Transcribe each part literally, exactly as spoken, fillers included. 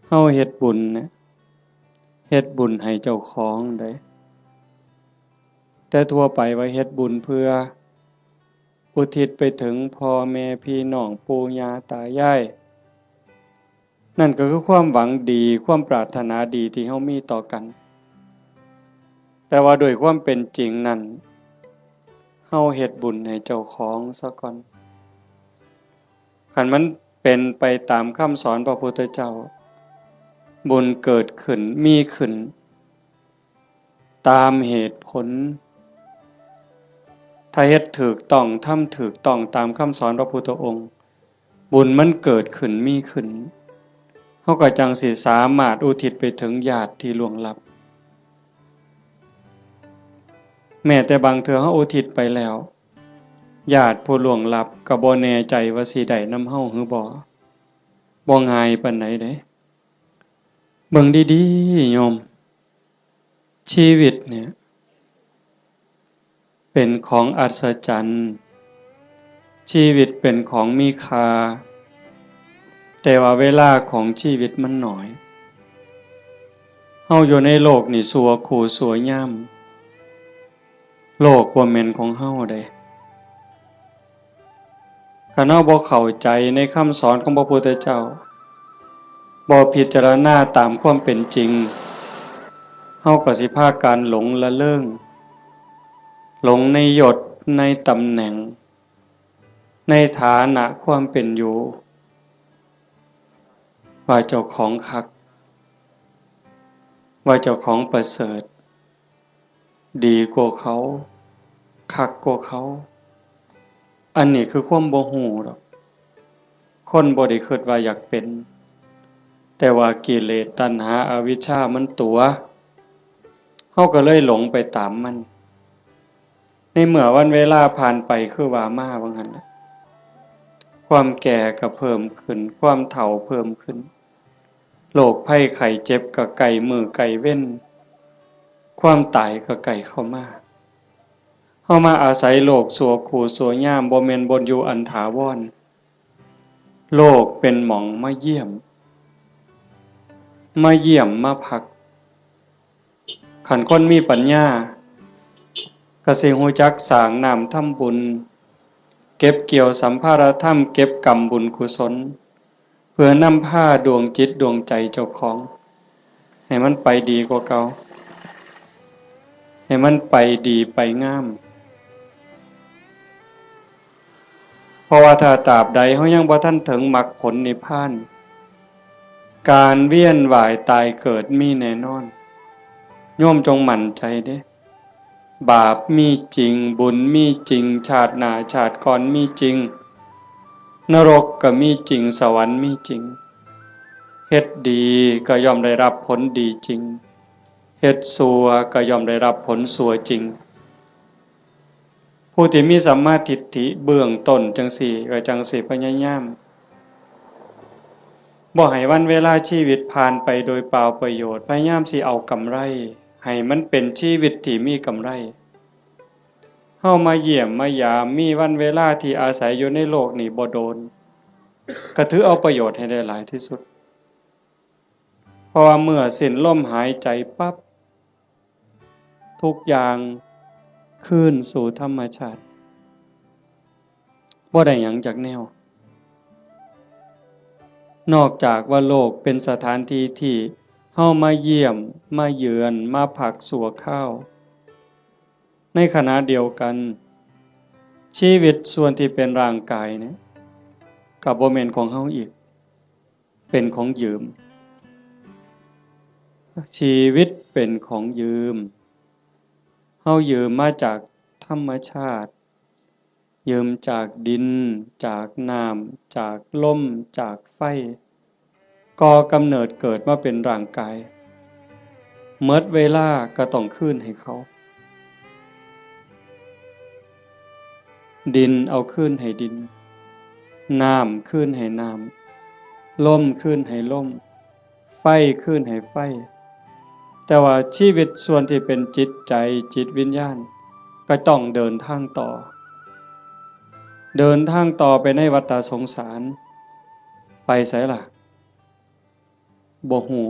เฮาเฮ็ดบุญเนี่ย เฮ็ดบุญให้เจ้าของเด้ แต่ทั่วไปว่าเฮ็ดบุญเพื่ออุทิศไปถึงพ่อแม่พี่น้องปู่ย่าตายาย นั่นก็คือความหวังดี ความปรารถนาดีที่เฮามีต่อกัน แต่ว่าโดยความเป็นจริงนั่น เฮาเฮ็ดบุญให้เจ้าของซะก่อน คันมันเป็นไปตามคำสอนพระพุทธเจ้า บุญเกิดขึ้น มีขึ้น ตามเหตุผล ถ้าเฮ็ดถูกต้อง ทำถูกต้องตามคำสอนพระพุทธองค์ บุญมันเกิดขึ้น มีขึ้น เฮาก็จั่งสิสามารถอุทิศไปถึงญาติที่ล่วงลับ แม้แต่บางเทื่อเฮาอุทิศไปแล้ว ญาติผู้ล่วงลับก็บ่แน่ใจว่าสิได้นำเฮาหรือบ่ บ่ง่ายปานใดเด้ เบิ่งดีๆ โยม ชีวิตเนี่ย เป็นของอัศจรรย์ ชีวิตเป็นของมีค่า แต่ว่าเวลาของชีวิตมันน้อย เฮาอยู่ในโลกนี่ชั่วคู่ชั่วยาม โลกบ่แม่นของเฮาเด้ คันเฮาบ่เข้าใจในคำสอนของพระพุทธเจ้า บ่พิจารณาตามความเป็นจริง เฮาก็สิพากันหลงละเลิง หลงในยศ ในตำแหน่ง ในฐานะความเป็นอยู่ ว่าเจ้าของคัก ว่าเจ้าของประเสริฐ ดีกว่าเขา คักกว่าเขา อันนี้คือความบ่ฮู้ดอก คนบ่ได้คิดว่าอยากเป็น แต่ว่ากิเลสตัณหาอวิชชามันตั๋ว เฮาก็เลยหลงไปตามมัน ในเมื่อวันเวลาผ่านไปคือว่ามาว่าหั่นน่ะ ความแก่ก็เพิ่มขึ้น ความเฒ่าเพิ่มขึ้น โรคภัยไข้เจ็บก็ใกล้มื้อใกล้เว็น ความตายก็ใกล้เข้ามา เฮามาอาศัยโลกชั่วคู่ชั่วยาม บ่แม่นบ่อนอยู่อันถาวร โลกเป็นหม่องมาเยี่ยม มาเยี่ยมมาพัก คันคนมีปัญญา ก็สิฮู้จักสร้างน้ำทำบุญ เก็บเกี่ยวสัมภาระธรรม เก็บกำบุญกุศล เพื่อนำพาดวงจิตดวงใจเจ้าของ ให้มันไปดีกว่าเก่า ให้มันไปดีไปงาม เพราะว่าถ้าตราบใดเฮายังบ่ทันถึงมรรคผลนิพพาน การเวียนว่ายตายเกิดมีแน่นอน โยมจงมั่นใจเด้ บาปมีจริง บุญมีจริง ชาติหน้าชาติก่อนมีจริง นรกก็มีจริง สวรรค์มีจริง เฮ็ดดีก็ย่อมได้รับผลดีจริง เฮ็ดชั่วก็ย่อมได้รับผลชั่วจริง ผู้ที่มีสัมมาทิฏฐิเบื้องต้นจั่งซี้ ก็จั่งสิพยายาม บ่ให้วันเวลาชีวิตผ่านไปโดยเปล่าประโยชน์ พยายามสิเอากำไร ให้มันเป็นชีวิตที่มีกำไร เฮามาเยี่ยมมายาม มีวันเวลาที่อาศัยอยู่ในโลกนี้บ่โดน ก็ถือเอาประโยชน์ให้ได้หลายที่สุด เพราะว่าเมื่อสิ้นลมหายใจปั๊บ ทุกอย่างคืนสู่ธรรมชาติ บ่ได้หยังจักแนว นอกจากว่าโลกเป็นสถานที่ที่เฮามาเยี่ยม มาเยือน มาพักชั่วคราว ในขณะเดียวกัน ชีวิตส่วนที่เป็นร่างกายเนี่ย ก็บ่แม่นของเฮาอีก เป็นของยืม ชีวิตเป็นของยืม เฮายืมมาจากธรรมชาติ ยืมจากดิน จากน้ำ จากลม จากไฟ ก่อกำเนิดเกิดมาเป็นร่างกาย หมดเวลาก็ต้องคืนให้เขา ดินเอาคืนให้ดิน น้ำคืนให้น้ำ ลมคืนให้ลม ไฟคืนให้ไฟ แต่ว่าชีวิตส่วนที่เป็นจิตใจ จิตวิญญาณ ก็ต้องเดินทางต่อ เดินทางต่อไปในวัฏสงสาร ไปไสล่ะ บ่ฮู้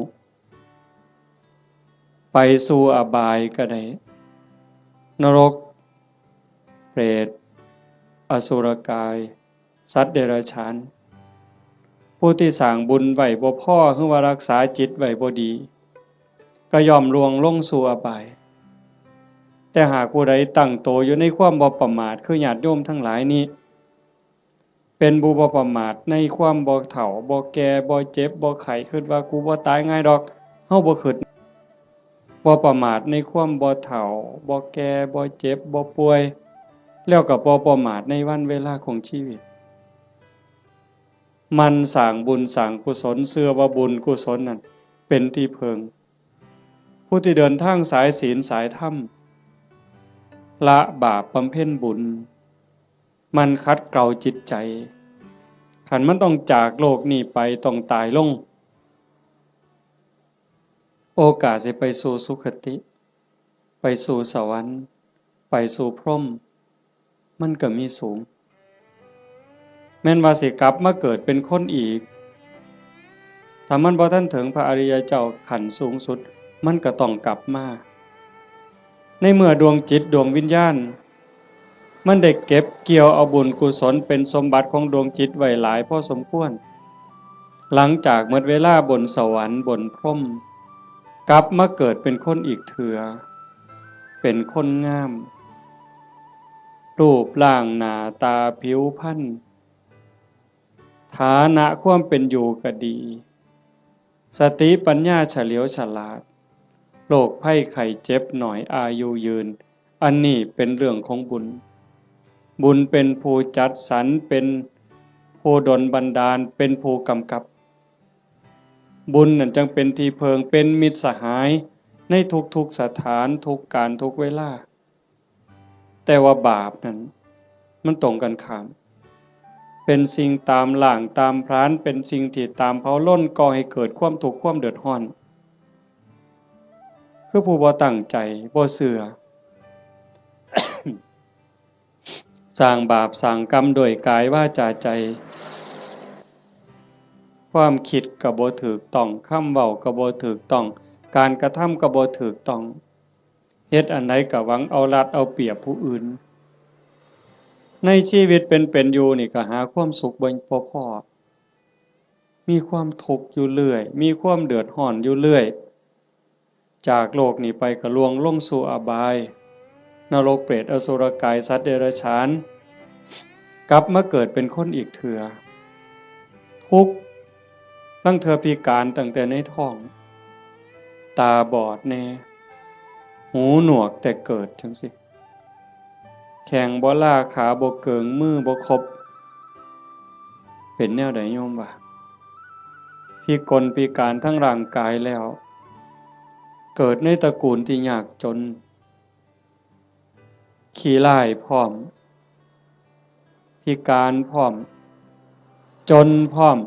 ไปสู่อบายก็ได้ นรก เปรต อสุรกาย สัตว์เดรัจฉาน ผู้ที่สร้างบุญไว้บ่พอ หรือว่ารักษาจิตไว้บ่ดี ก็ย่อมล่วงลงสู่อบาย แต่หากผู้ใดตั้งโตอยู่ในความบ่ประมาท คือญาติโยมทั้งหลายนี้ เป็นผู้บ่ประมาทในความบ่เฒ่า บ่แก่ บ่เจ็บ บ่ไข้ คิดว่ากูบ่ตายง่ายดอก เฮาบ่คิด บ่ประมาทในความบ่เฒ่า บ่แก่ บ่เจ็บ บ่ป่วย แล้วก็บ่ประมาทในวันเวลาของชีวิต หมั่นสร้างบุญสร้างกุศล เชื่อว่าบุญกุศลนั่นเป็นที่พึ่ง ผู้ที่เดินทางสายศีลสายธรรม ละบาปบำเพ็ญบุญ หมั่นขัดเกลาจิตใจ คันมันต้องจากโลกนี้ไป ต้องตายลง โอกาสสิไปสู่สุคติ ไปสู่สวรรค์ ไปสู่พรหม มันก็มีสูง แม่นว่าสิกลับมาเกิดเป็นคนอีก ถ้ามันบ่ทันถึงพระอริยเจ้าขั้นสูงสุด มันก็ต้องกลับมา ในเมื่อดวงจิตดวงวิญญาณ มันได้เก็บเกี่ยวเอาบุญกุศลเป็นสมบัติของดวงจิตไว้หลายพอสมควร หลังจากหมดเวลาบนสวรรค์บนพรหม กลับมาเกิดเป็นคนอีกเทื่อ เป็นคนงาม รูปร่างหน้าตาผิวพรรณ ฐานะความเป็นอยู่ก็ดี สติปัญญาเฉลียวฉลาด โรคภัยไข้เจ็บน้อย อายุยืน อันนี้เป็นเรื่องของบุญ บุญเป็นผู้จัดสรร เป็นผู้ดลบันดาล เป็นผู้กำกับ บุญนั่นจังเป็นที่เพิ่ง เป็นมิตรสหายในทุกๆสถาน ทุกการ ทุกเวลา แต่ว่าบาปนั่น มันตรงกันข้าม เป็นสิ่งตามล้างตามผลาญ เป็นสิ่งที่ตามเผาลน ก่อให้เกิดความทุกข์ความเดือดร้อน คือผู้บ่ตั้งใจ บ่เชื่อ สร้างบาปสร้างกรรมด้วยกายวาจาใจ ความคิดก็บ่ถูกต้อง คำเว้าก็บ่ถูกต้อง การกระทำก็บ่ถูกต้อง เฮ็ดอันใดก็หวังเอารัดเอาเปรียบผู้อื่น ในชีวิตเป็นเป็นอยู่นี่ก็หาความสุขบ่ บ่พ้อ มีความทุกข์อยู่เรื่อย มีความเดือดร้อนอยู่เรื่อย จากโลกนี้ไปก็ล่วงลงสู่อบาย นรกเปรตอสุรกายสัตว์เดรัจฉาน กลับมาเกิดเป็นคนอีกเทื่อ ทุกข์ ลางเทื่อพิการตั้งแต่ในท้อง ตาบอดแน่ หูหนวกแต่เกิดจั่งซี้ แข้งบ่ลา ขาบ่เกิง มือบ่ครบ เป็นแนวใดโยมวะ พิกลพิการทั้งร่างกายแล้ว เกิดในตระกูลที่ยากจน ขี้ร้ายพร้อม พิการพร้อม จนพร้อม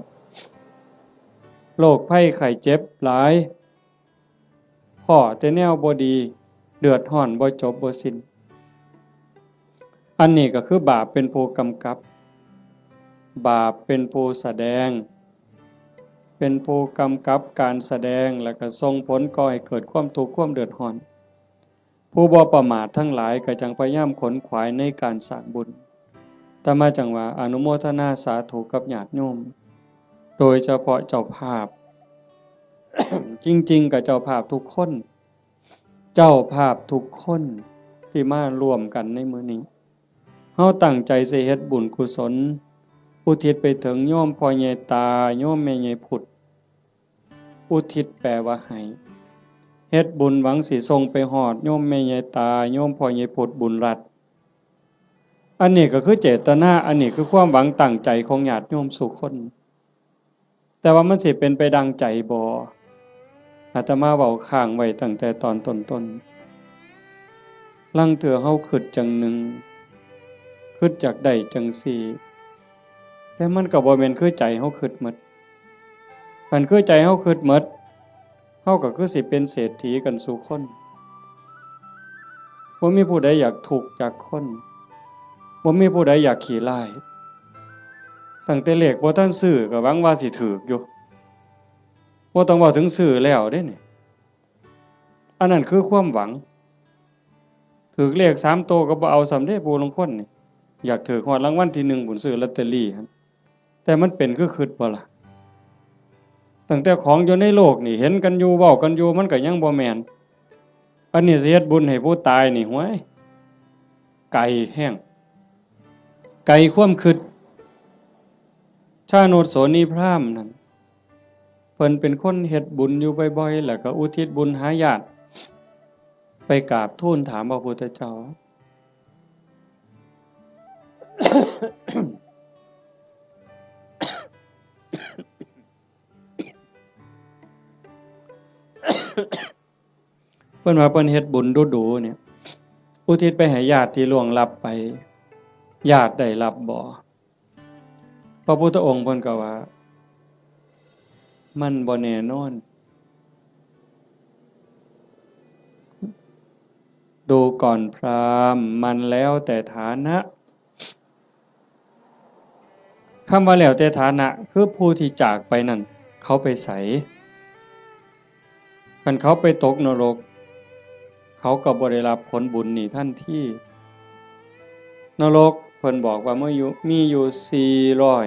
โรคภัยไข้เจ็บหลาย พ้อแต่แนวบ่ดี เดือดร้อนบ่จบบ่สิ้น อันนี้ก็คือบาปเป็นผู้กำกับ บาปเป็นผู้แสดง เป็นผู้กำกับการแสดง แล้วก็ส่งผลก่อให้เกิดความทุกข์ความเดือดร้อน ผู้บ่ประมาททั้งหลายก็จั่งพยายามขนขวายในการสร้างบุญ อาตมาจั่งว่าอนุโมทนาสาธุกับญาติโยม โดยเฉพาะเจ้าภาพ จริงๆ ก็เจ้าภาพทุกคน เจ้าภาพทุกคนที่มาร่วมกันในมื้อนี้ เฮาตั้งใจสิเฮ็ดบุญกุศล อุทิศไปถึงโยมพ่อใหญ่ตา โยมแม่ใหญ่พุด อุทิศแปลว่าให้ เฮ็ดบุญหวังสิส่งไปฮอดโยมแม่ใหญ่ตา โยมพ่อใหญ่พุดบุญรัตน์ อันนี้ก็คือเจตนา อันนี้คือความหวังตั้งใจของญาติโยมสู่คน แต่ว่ามันสิเป็นไปดังใจบ่ อาตมาเว้าค้างไว้ตั้งแต่ตอนต้นๆ ลางเทื่อเฮาคิดจั่งหนึ่ง คิดอยากได้จั่งซี้ แต่มันก็บ่แม่นคือใจเฮาคิดหมด คันคือใจเฮาคิดหมด เฮาก็คือสิเป็นเศรษฐีกันสู่คน บ่มีผู้ใดอยากทุกข์จากคน บ่มีผู้ใดอยากขี้ร้าย ตั้งแต่เลขบ่ทันซื้อก็หวังว่าสิถูกอยู่ บ่ต้องเว้าถึงซื้อแล้วเด้นี่ อันนั้นคือความหวัง ถืกเลขสามโตก็บ่เอาซ้ำเด้ ผู้ลางคนนี่ อยากถืกฮอดรางวัลที่หนึ่งพุ้น ซื้อลอตเตอรี่หั่น แต่มันเป็นคือคิดบ่ล่ะ ตั้งแต่ของอยู่ในโลกนี่ เห็นกันอยู่ เว้ากันอยู่ มันก็ยังบ่แม่น อันนี้สิเฮ็ดบุญให้ผู้ตายนี่ ห้วย ไกลแฮง ไกลความคิด ชาโนชโสนีพราหมณ์นั่น เพิ่นเป็นคนเฮ็ดบุญอยู่บ่อยๆ แล้วก็อุทิศบุญหาญาติ ไปกราบทูลถามพระพุทธเจ้า เพิ่นว่าเพิ่นเฮ็ดบุญดูๆ เนี่ย อุทิศไปให้ญาติที่ล่วงลับไป ญาติได้รับบ่ พระพุทธองค์เพิ่นก็ว่า มันบ่แน่นอน ดูก่อนพราหมณ์ มันแล้วแต่ฐานะ คำว่าแล้วแต่ฐานะ คือผู้ที่จากไปนั่น เขาไปไส คันเขาไปตกนรก เขาก็บ่ได้รับผลบุญนี่ทันที นรกเพิ่นบอกว่ามีอยู่ มีอยู่สี่ร้อย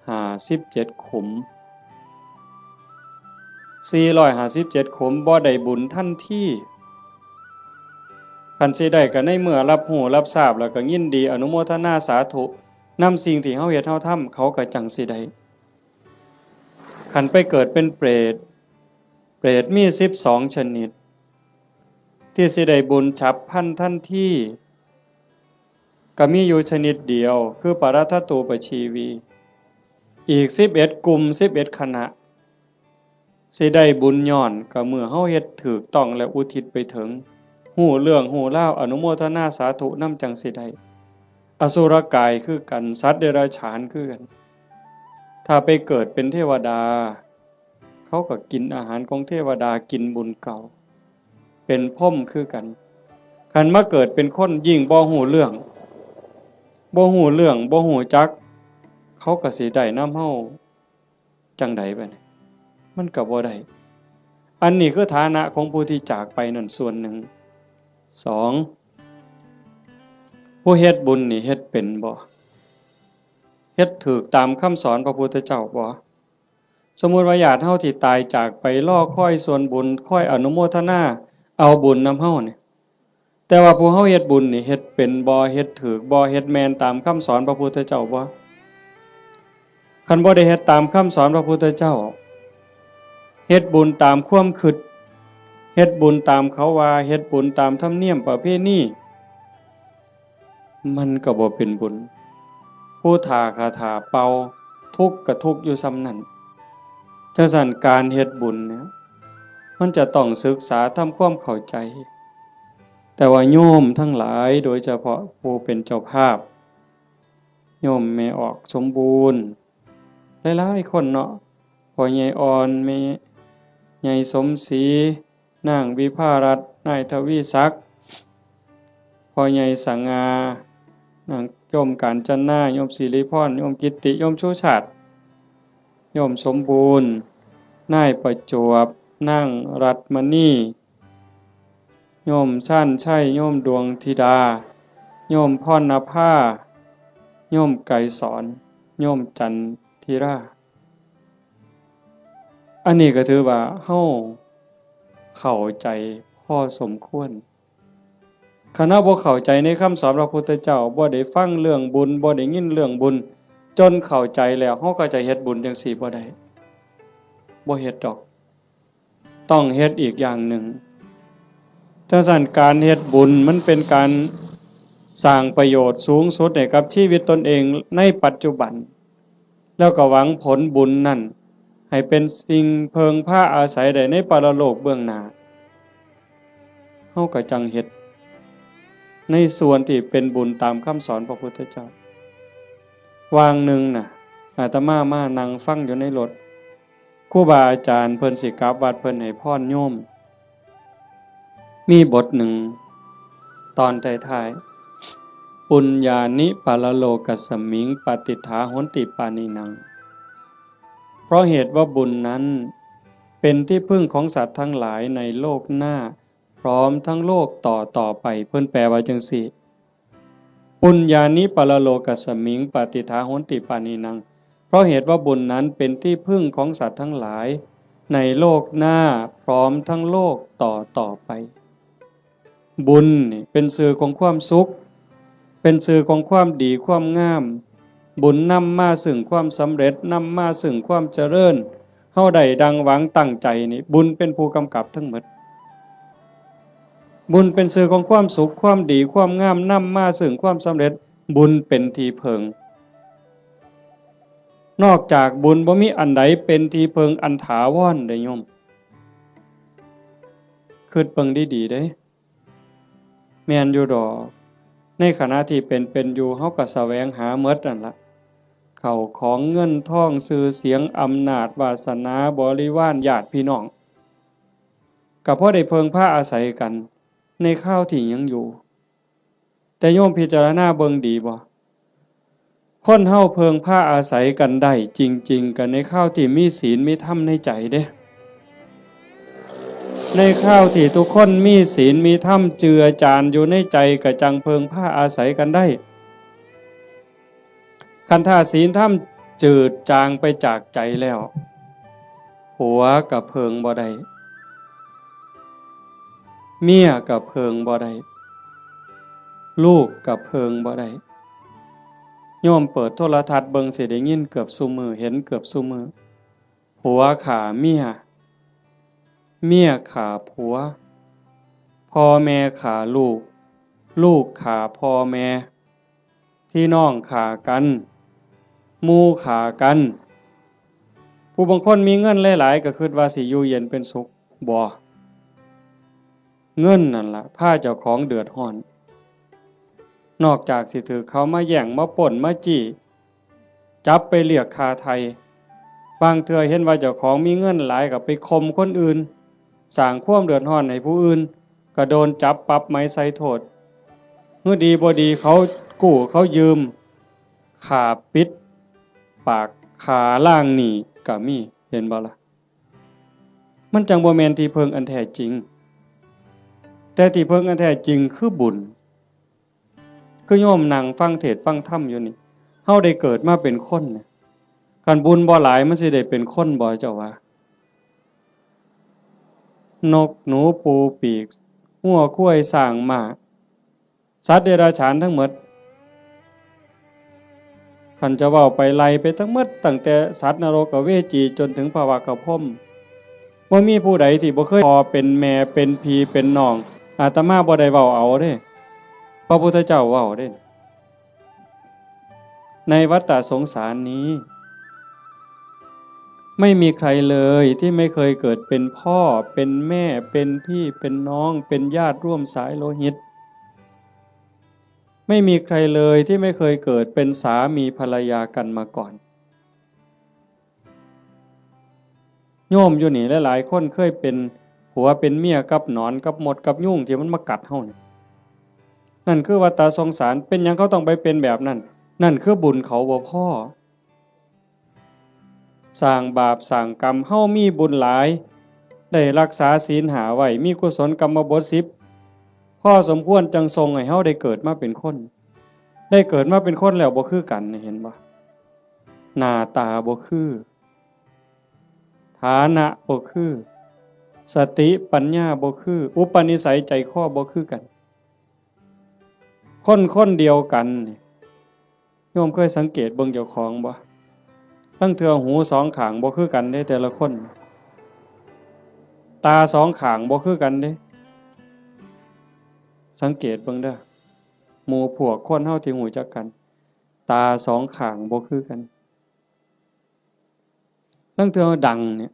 ห้าสิบเจ็ดขุม สี่ร้อยห้าสิบเจ็ดขุม บ่ได้บุญทันที คันสิได้ก็ในเมื่อรับรู้รับทราบแล้วก็ยินดีอนุโมทนาสาธุนำสิ่งที่เฮาเฮ็ดเฮาทำ เขาก็จั่งสิได้ คันไปเกิดเป็นเปรต เปรตมีสิบสองชนิด ที่สิได้บุญฉับพลันทันที ก็มีอยู่ชนิดเดียว คือปรัตถตูปชีวี อีกสิบเอ็ดกลุ่ม สิบเอ็ดคณะ สิได้บุญย้อนก็เมื่อเฮาเฮ็ดถูกต้องและอุทิศไปถึง ฮู้เรื่องฮู้ราว อนุโมทนาสาธุนำจั่งสิได้ อสุรกายคือกัน สัตว์เดรัจฉานคือกัน ถ้าไปเกิดเป็นเทวดา เขาก็กินอาหารของเทวดา กินบุญเก่า เป็นพรหมคือกัน คันมาเกิดเป็นคนยิ่งบ่ฮู้เรื่อง บ่ฮู้เรื่อง บ่ฮู้จัก เขาก็สิได้นำเฮาจั่งใดบัดนี้ มันก็บ่ได้ อันนี้คือฐานะของผู้ที่จากไปนั่นส่วนหนึ่ง สอง ผู้เฮ็ดบุญนี่เฮ็ดเป็นบ่ เฮ็ดถูกตามคำสอนพระพุทธเจ้าบ่ สมมุติว่าญาติเฮาที่ตายจากไปรอคอยส่วนบุญ คอยอนุโมทนาเอาบุญนำเฮานี่ แต่ว่าผู้เฮาเฮ็ดบุญนี่เฮ็ดเป็นบ่ เฮ็ดถูกบ่ เฮ็ดแม่นตามคำสอนพระพุทธเจ้าบ่ คันบ่ได้เฮ็ดตามคำสอนพระพุทธเจ้า เฮ็ดบุญตามความคิด เฮ็ดบุญตามเขาว่า เฮ็ดบุญตามธรรมเนียมประเพณี มันก็บ่เป็นบุญ ผู้ถ้าคาถาเป่า ทุกข์ก็ทุกข์อยู่ส่ำนั้น จั่งซั้นการเฮ็ดบุญเนี่ย มันจะต้องศึกษาทำความเข้าใจ แต่ว่าโยมทั้งหลาย โดยเฉพาะผู้เป็นเจ้าภาพ โยมแม่ออกสมบูรณ์ หลายๆคนเนาะ พ่อใหญ่อ่อน แม่ใหญ่สมศรี นางวิภารัตน์ นายทวีศักดิ์ พ่อใหญ่สง่า นางโยมกาญจนา โยมสิริพร โยมกิตติ โยมชูชาติ โยมสมบูรณ์ นายประจวบ นางรัตน์มณี โยมชาญชัย โยมดวงธิดา โยมพรณภา โยมไกรสอน โยมจันทิรา อันนี้ก็ถือว่าเฮาเข้าใจพอสมควร คันเฮาบ่เข้าใจในคำสอนพระพุทธเจ้า บ่ได้ฟังเรื่องบุญ บ่ได้ยินเรื่องบุญ จนเข้าใจแล้ว เฮาก็จะเฮ็ดบุญจั่งซี้บ่ได้ บ่เฮ็ดดอก ต้องเฮ็ดอีกอย่างหนึ่ง จั่งซั้นการเฮ็ดบุญมันเป็นการสร้างประโยชน์สูงสุดให้กับชีวิตตนเองในปัจจุบัน แล้วก็หวังผลบุญนั่นให้เป็นสิ่งเพิ่งพาอาศัยได้ในปรโลกเบื้องหน้า เฮาก็จั่งเฮ็ดในส่วนที่เป็นบุญตามคำสอนพระพุทธเจ้า วางหนึ่งน่ะ อาตมามานั่งฟังอยู่ในรถ ครูบาอาจารย์เพิ่นสิกลับวัด เพิ่นให้พรโยม มีบทหนึ่ง ตอนท้ายๆ ปุญญานิปรโลกัสมิง ปาติฏฐาโหนติปาณินัง เพราะเหตุว่าบุญนั้น เป็นที่พึ่งของสัตว์ทั้งหลายในโลกหน้า พร้อมทั้งโลกต่อต่อไป เพิ่นแปลว่าจั่งซี้ ปุญญานิปรโลกัสมิง ปฏิฏฐาโหนติปาณีนัง เพราะเหตุว่าบุญนั้นเป็นที่พึ่งของสัตว์ทั้งหลาย ในโลกหน้าพร้อมทั้งโลกต่อต่อไป บุญนี่เป็นชื่อของความสุข เป็นชื่อของความดีความงาม บุญนำมาซึ่งความสำเร็จ นำมาซึ่งความเจริญ เฮาได้ดังหวังตั้งใจนี่ บุญเป็นผู้กำกับทั้งหมด บุญเป็นชื่อของความสุข ความดี ความงาม นำมาซึ่งความสำเร็จ บุญเป็นที่เพิ่ง นอกจากบุญบ่มีอันใดเป็นที่เพิ่งอันถาวรเด้โยม คิดเบิ่งดีๆเด้ แม่นอยู่ดอก ในขณะที่เป็นเป็นอยู่ เฮาก็แสวงหาหมดนั่นละ เข้าของเงินทอง ชื่อเสียง อำนาจ วาสนา บริวาร ญาติพี่น้อง ก็พอได้เพิ่งพาอาศัยกัน ในคราวที่ยังอยู่ แต่โยมพิจารณาเบิ่งดีบ่ คนเฮาเพิ่งพาอาศัยกันได้จริงๆ ก็ในคราวที่มีศีลมีธรรมในใจเด้ ในคราวที่ทุกคนมีศีลมีธรรมเจือจานอยู่ในใจ ก็จั่งเพิ่งพาอาศัยกันได้ คันถ้าศีลธรรมจืดจางไปจากใจแล้ว ผัวก็เพิ่งบ่ได้ เมียก็เพิ่งบ่ได้ ลูกก็เพิ่งบ่ได้ โยมเปิดโทรทัศน์เบิ่งสิได้ยินเกือบซุมื้อ เห็นเกือบซุมื้อ ผัวฆ่าเมีย เมียฆ่าผัว พ่อแม่ฆ่าลูก ลูกฆ่าพ่อแม่ พี่น้องฆ่ากัน หมู่ฆ่ากัน ผู้บางคนมีเงินหลายๆ ก็คิดว่าสิอยู่เย็นเป็นสุข บ่ เงินนั่นล่ะพาเจ้าของเดือดร้อน นอกจากสิถืกเขามาแย่ง มาปล้น มาจี้ จับไปเรียกค่าไถ่ บางเทื่อเห็นว่าเจ้าของมีเงินหลายก็ไปข่มคนอื่น สร้างความเดือดร้อนให้ผู้อื่น ก็โดนจับปรับใหม่ใส่โทษ เมื่อดีบ่ดีเขากู้เขายืม ฆ่าปิดปาก ฆ่าล้างหนี้ก็มี เห็นบ่ล่ะ มันจั่งบ่แม่นที่เพิ่งอันแท้จริง แต่ที่เพิ่งอันแท้จริงคือบุญ คือโยมนั่งฟังเทศน์ฟังธรรมอยู่นี่ เฮาได้เกิดมาเป็นคนเนี่ย คันบุญบ่หลายมันสิได้เป็นคนบ่เจ้าว่า นกหนูปูปีก งัวควายช้างม้า สัตว์เดรัจฉานทั้งหมด คันจะเว้าไปไล่ไปทั้งหมด ตั้งแต่สัตว์นรกอเวจีจนถึงพระวักกะพรหม บ่มีผู้ใดที่บ่เคยพ่อเป็นแม่เป็นพี่เป็นน้อง อาตมาบ่ได้เว้าเอาเด้ พระพุทธเจ้าเว้าเด้ ในวัฏฏะสงสารนี้ ไม่มีใครเลยที่ไม่เคยเกิดเป็นพ่อ เป็นแม่ เป็นพี่ เป็นน้อง เป็นญาติร่วมสายโลหิต ไม่มีใครเลยที่ไม่เคยเกิดเป็นสามีภรรยากันมาก่อน โยมอยู่นี่หลายๆ คนเคยเป็นผัวเป็นเมียกับหนอนกับมดกับยุงที่มันมากัดเฮานี่ นั่นคือวัฏฏะสงสาร เป็นหยังเขาต้องไปเป็นแบบนั้น นั่นคือบุญเขาบ่พอ สร้างบาปสร้างกรรม เฮามีบุญหลาย ได้รักษาศีลห้าไว้ มีกุศลกรรมบทสิบ พอสมควรจั่งส่งให้เฮาได้เกิดมาเป็นคน ได้เกิดมาเป็นคนแล้วบ่คือกัน เห็นบ่ หน้าตาบ่คือ ฐานะบ่คือ สติปัญญาบ่คือ อุปนิสัยใจคอบ่คือกัน คนคนเดียวกันนี่ โยมเคยสังเกตเบิ่งเจ้าของบ่ ลางเทื่อหูสองข้างบ่คือกันเด้แต่ละคน ตาสองข้างบ่คือกันเด้ สังเกตเบิ่งเด้อ หมู่พวกคนเฮาที่รู้จักกัน ตาสองข้างบ่คือกัน ลางเทื่อดังเนี่ย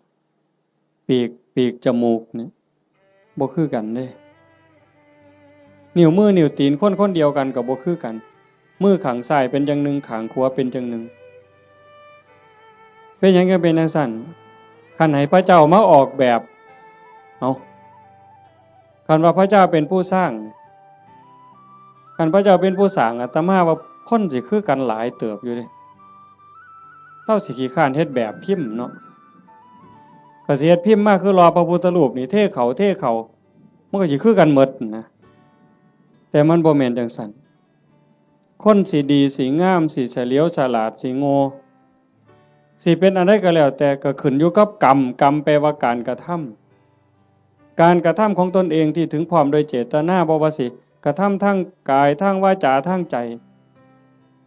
ปีก ปีกจมูกเนี่ย บ่คือกันเด้ นิ้วมือนิ้วตีนคนคนเดียวกันก็บ่คือกัน มือข้างซ้ายเป็นจั่งหนึ่ง ข้างขวาเป็นจั่งหนึ่ง เป็นหยังจั่งเป็นจั่งซั้น คันให้พระเจ้ามาออกแบบ เอ้า คันว่าพระเจ้าเป็นผู้สร้าง คันพระเจ้าเป็นผู้สร้าง อาตมาว่าคนสิคือกันหลายเติบอยู่เด้ ลาวสิขี้คร้านเฮ็ดแบบพิมพ์เนาะ ถ้าสิเฮ็ดพิมพ์มาคือหล่อพระพุทธรูปนี่ เทเข้า เทเข้า มันก็สิคือกันหมดนะ แต่มันบ่แม่นจั่งซั้น คนสิดี สิงาม สิเฉลียวฉลาด สิโง่ สิเป็นอันใดก็แล้วแต่ ก็ขึ้นอยู่กับกรรม กรรมแปลว่าการกระทำ การกระทำของตนเองที่ถึงพร้อมโดยเจตนา บ่ว่าสิกระทำทางกาย ทางวาจา ทางใจ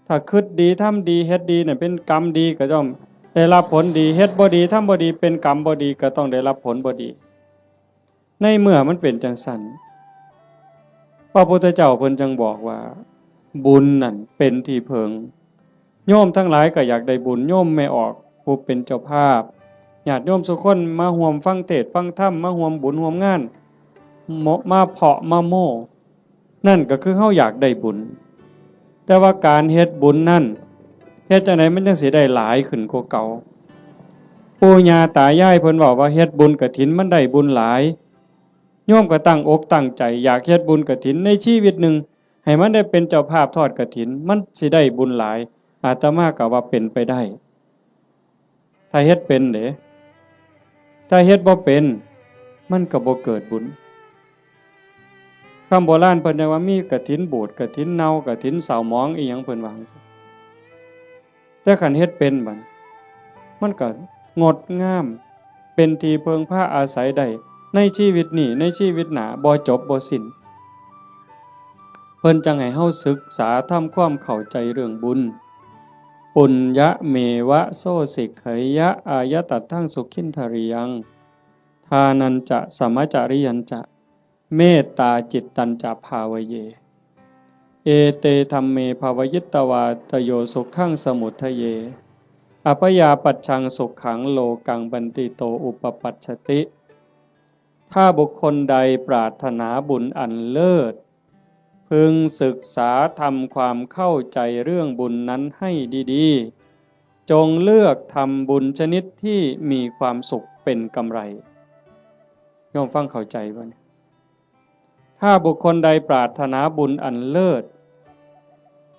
ถ้าคิดดี ทำดี เฮ็ดดีเนี่ยเป็นกรรมดี ก็ย่อมได้รับผลดี เฮ็ดบ่ดี ทำบ่ดี เป็นกรรมบ่ดี ก็ต้องได้รับผลบ่ดี ในเมื่อมันเป็นจั่งซั้น พระพุทธเจ้าเพิ่นจั่งบอกว่า บุญนั่นเป็นที่เพิง โยมทั้งหลายก็อยากได้บุญ โยมแม่ออกผู้เป็นเจ้าภาพ ญาติโยมสุคนมาร่วมฟังเทศน์ฟังธรรม มาร่วมบุญร่วมงาน มาเพาะมาโม้ นั่นก็คือเฮาอยากได้บุญ แต่ว่าการเฮ็ดบุญนั่น เฮ็ดจั่งใดมันจั่งสิได้หลายขึ้นกว่าเก่า ปู่ย่าตายายเพิ่นเว้าว่าเฮ็ดบุญกฐินมันได้บุญหลาย โยมก็ตั้งอกตั้งใจอยากเฮ็ดบุญกฐินในชีวิตหนึ่ง ให้มันได้เป็นเจ้าภาพทอดกฐิน มันสิได้บุญหลาย อาตมาก็ว่าเป็นไปได้ ถ้าเฮ็ดเป็นเด้ ถ้าเฮ็ดบ่เป็น มันก็บ่เกิดบุญ คำโบราณเพิ่นเรียกว่ามีกฐินบูด กฐินเน่า กฐินเศร้าหมอง อีหยังเพิ่นว่าจั่งซี้ แต่คันเฮ็ดเป็นบัด มันก็งดงาม เป็นที่เพิ่งพาอาศัยได้ ในชีวิตนี้ ในชีวิตหน้า บ่จบบ่สิ้น เพิ่นจั่งให้เฮาศึกษาทำความเข้าใจเรื่องบุญ ปุญญะเมวะโสสิกขยะ อายะตัตถังสุขินทริยัง ทานัญจะ สมะจริยัญจะ เมตตาจิตตัญจะ ภาวะเย เอเตธัมเม ภาวะยิตวา ตโยสุขังสมุททะเย อัพยาปัชชังสุขัง โลกังบันติโต อุปปัชชติ ถ้าบุคคลใดปรารถนาบุญอันเลิศ พึงศึกษาทำความเข้าใจเรื่องบุญนั้นให้ดีๆ จงเลือกทำบุญชนิดที่มีความสุขเป็นกำไร โยมฟังเข้าใจบ่เนี่ย ถ้าบุคคลใดปรารถนาบุญอันเลิศ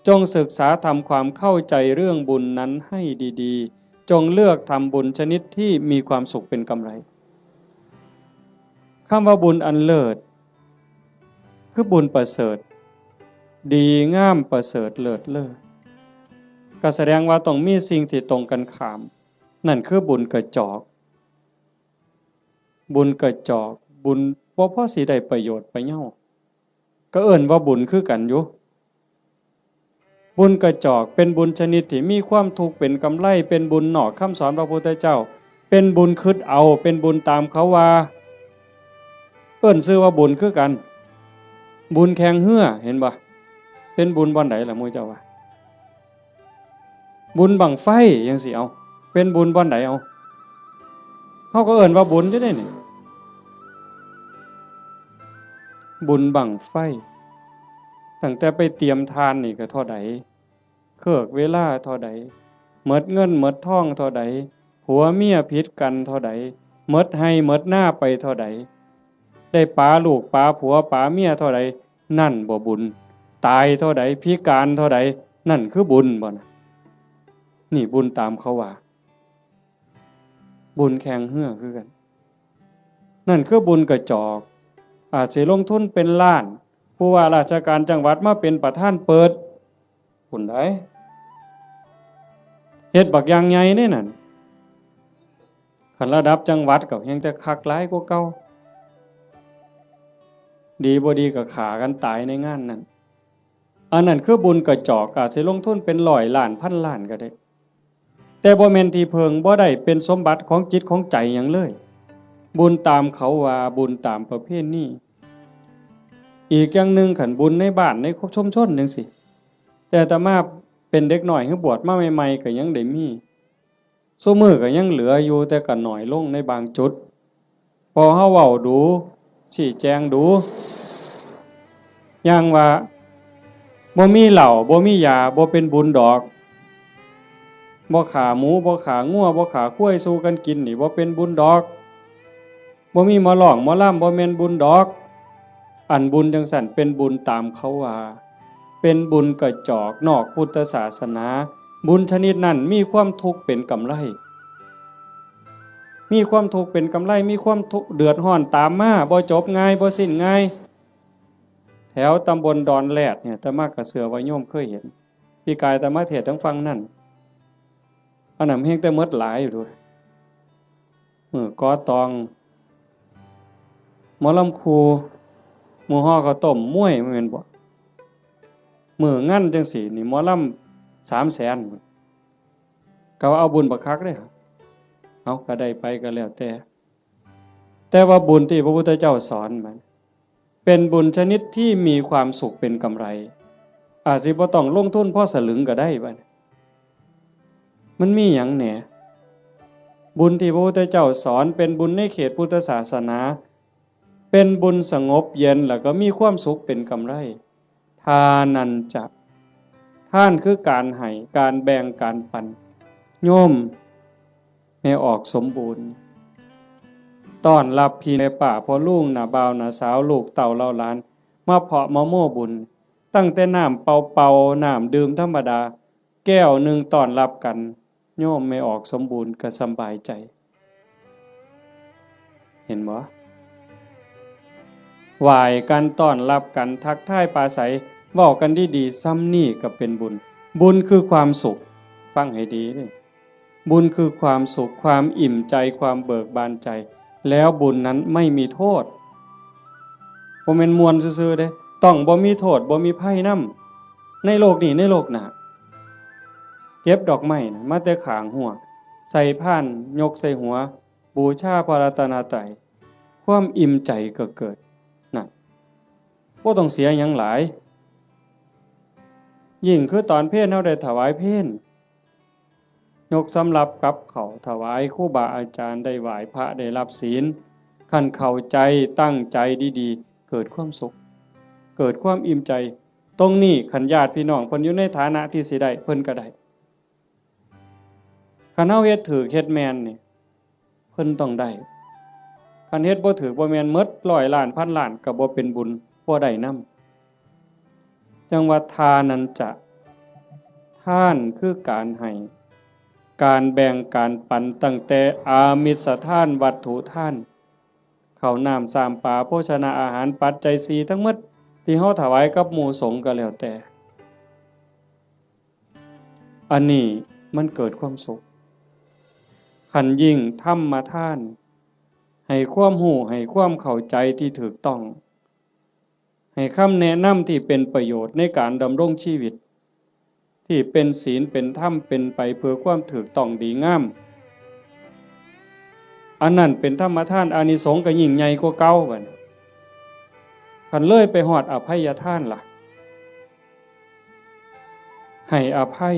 จงศึกษาทำความเข้าใจเรื่องบุญนั้นให้ดีๆ จงเลือกทำบุญชนิดที่มีความสุขเป็นกำไร คำว่าบุญอันเลิศ คือบุญประเสริฐ ดีงามประเสริฐเลิศเลอ ก็แสดงว่าต้องมีสิ่งที่ตรงกันข้าม นั่นคือบุญกระจอก บุญกระจอก บุญบ่พอสิได้ประโยชน์ประเยา ก็เอิ้นว่าบุญคือกันอยู่ บุญกระจอกเป็นบุญชนิดที่มีความทุกข์เป็นกำไร เป็นบุญนอกคำสอนพระพุทธเจ้า เป็นบุญคิดเอา เป็นบุญตามเขาว่า เอิ้นชื่อว่าบุญคือกัน บุญแข่งเฮือ เห็นบ่ เป็นบุญบ่อนใดล่ะหมู่เจ้าว่า บุญบั้งไฟจั่งซี้ เอา เป็นบุญบ่อนใด เอา เฮาก็เอิ้นว่าบุญอยู่เด้นี่ บุญบั้งไฟ ตั้งแต่ไปเตรียมถ่านนี่ก็เท่าใด เคิกเวลาเท่าใด หมดเงินหมดทองเท่าใด ผัวเมียผิดกันเท่าใด หมดไฮ่หมดนาไปเท่าใด ได้ป๋าลูกป๋าผัวป๋าเมียเท่าใด นั่นบ่บุญ ตายเท่าใด พิการเท่าใด นั่นคือบุญบ่นะ นี่บุญตามเขาว่า บุญแข่งเฮือคือกัน นั่นคือบุญกระจอก อาจสิลงทุนเป็นล้าน ผู้ว่าราชการจังหวัดมาเป็นประธานเปิด พุ้นใด๋ เฮ็ดบักอย่างใหญ่เด้นั่น คันระดับจังหวัดก็แฮ่งแต่คักหลายกว่าเก่า ดีบ่ดีก็ฆ่ากันตายในงานนั่น อันนั้นคือบุญกระจอก อาจสิลงทุนเป็นร้อยล้านพันล้านก็ได้ แต่บ่แม่นที่เพิ่ง บ่ได้เป็นสมบัติของจิตของใจหยังเลย บุญตามเขาว่า บุญตามประเพณี อีกอย่างหนึ่ง คันบุญในบ้านในชุมชนจั่งซี้ แต่อาตมาเป็นเด็กน้อย คือบวชมาใหม่ๆ ก็ยังได้มี ซุมื้อก็ยังเหลืออยู่ แต่ก็น้อยลงในบางจุด พอเฮาเว้าดู๋ ชี้แจงดู๋ อย่างว่า บ่มีเหล้า บ่มียา บ่เป็นบุญดอก บ่ฆ่าหมู บ่ฆ่างัว บ่ฆ่าควายสู่กันกินนี่ บ่เป็นบุญดอก บ่มีหมอร้องหมอลำ บ่แม่นบุญดอก อันบุญจั่งซั้นเป็นบุญตามเขาว่า เป็นบุญกระจอกนอกพุทธศาสนา บุญชนิดนั้นมีความทุกข์เป็นกำไร มีความทุกข์เป็นกำไร มีความทุกข์เดือดร้อนตามมา บ่จบง่าย บ่สิ้นง่าย แถวตำบลดอนแรดเนี่ย อาตมาก็เชื่อว่าโยมเคยเห็น ปีกายอาตมาเทศน์ทางฝั่งนั่น อันนั้นแฮงแต่หมดหลายอยู่เด้อ มื้อก่อตอง หมอลำครู มื้อห่อข้าวต้ม มวย แม่นบ่ มื้องานจั่งซี้นี่ หมอลำสามแสน ก็ว่าเอาบุญบักคักเด้ เอา ก็ได้ไปก็แล้วแต่ แต่ว่าบุญที่พระพุทธเจ้าสอนมัน เป็นบุญชนิดที่มีความสุขเป็นกำไร อาจสิบ่ต้องลงทุนพอสลึงก็ได้บัดนี้ มันมีหยังแหน่ บุญที่พระพุทธเจ้าสอนเป็นบุญในเขตพุทธศาสนา เป็นบุญสงบเย็นแล้วก็มีความสุขเป็นกำไร ทานัญจะ ทานคือการให้ การแบ่ง การปัน โยมแม่ออกสมบูรณ์ ต้อนรับพี่แม่ป้าพ่อลุง น้าบ่าว น้าสาว ลูกเต้าเหล่าหลาน มาเพาะมาโม้บุญ ตั้งแต่น้ำเปล่าๆ น้ำดื่มธรรมดา แก้วหนึ่งต้อนรับกัน โยมแม่ออกสมบูรณ์ก็สำบายใจ เห็นบ่ ไหว้กัน ต้อนรับกัน ทักทายปราศรัย เว้ากันดีๆ ส่ำนี้ก็เป็นบุญ บุญคือความสุข ฟังให้ดีเด้อ บุญคือความสุข ความอิ่มใจ ความเบิกบานใจ แล้วบุญนั้นไม่มีโทษ บ่แม่นม่วนซื่อๆเด้ ต้องบ่มีโทษ บ่มีภัยนำ ในโลกนี้ ในโลกหน้า เก็บดอกไม้นะ มาแต่ข้างฮั้ว ใส่พาน ยกใส่หัว บูชาพระรัตนตรัย ความอิ่มใจก็เกิด นั่น บ่ต้องเสียหยังหลาย ยิ่งคือตอนเพลเฮาได้ถวายเพล ยกสำรับกับข้าวถวายครูบาอาจารย์ ได้ไหว้พระ ได้รับศีล คันเข้าใจ ตั้งใจดีๆ เกิดความสุข เกิดความอิ่มใจ ตรงนี้คันญาติพี่น้องเพิ่นอยู่ในฐานะที่สิได้ เพิ่นก็ได้ คันเฮาเฮ็ดถูก เฮ็ดแม่นนี่ เพิ่นต้องได้ คันเฮ็ดบ่ถูกบ่แม่น หมดร้อยล้าน พันล้าน ก็บ่เป็นบุญ บ่ได้นำ จั่งว่าทานัญจะ ทานคือการให้ การแบ่ง การปัน ตั้งแต่อามิสทาน วัตถุทาน ข้าวน้ำ ซ้ำปลา โภชนาอาหาร ปัจจัยสี่ทั้งหมด ที่เฮาถวายกับหมู่สงฆ์ก็แล้วแต่ อันนี้มันเกิดความสุข คันยิ่งธรรมทาน ให้ความรู้ ให้ความเข้าใจที่ถูกต้อง ให้คำแนะนำที่เป็นประโยชน์ในการดำรงชีวิต ที่เป็นศีล เป็นธรรม เป็นไปเพื่อความถูกต้องดีงาม อันนั้นเป็นธรรมทาน อานิสงส์ก็ยิ่งใหญ่กว่าเก่าบัดนี้ คันเลยไปฮอดอภัยทานล่ะ ให้อภัย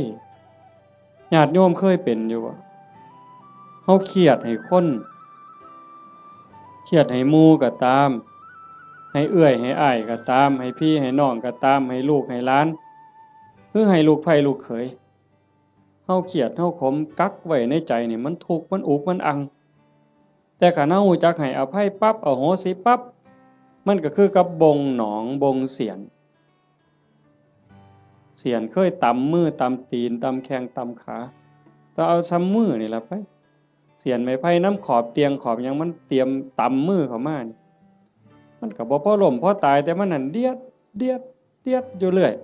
ญาติโยมเคยเป็นอยู่บ่ เฮาเครียดให้คน เครียดให้หมู่ก็ตาม ให้เอื้อยให้อ้ายก็ตาม ให้พี่ให้น้องก็ตาม ให้ลูกให้หลาน หรือให้ลูกใผลูกเขย เฮาเครียด เฮาขม กักไว้ในใจนี่ มันทุกข์ มันอุก มันอัง แต่คันเฮารู้จักให้อภัยปั๊บ อโหสิปั๊บ มันก็คือกับบ่งหนอง บ่งเสี้ยน เสี้ยนเคยตำมือ ตำตีน ตำแข้ง ตำขา ก็เอาส่ำมือนี่ล่ะไป เสี้ยนไม้ไผ่นำขอบเตียง ขอบหยัง มันเตรียมตำมือเข้ามานี่ มันก็บ่พอล้มพอตาย แต่มันนั่นเดียด เดียด เดียดอยู่เรื่อย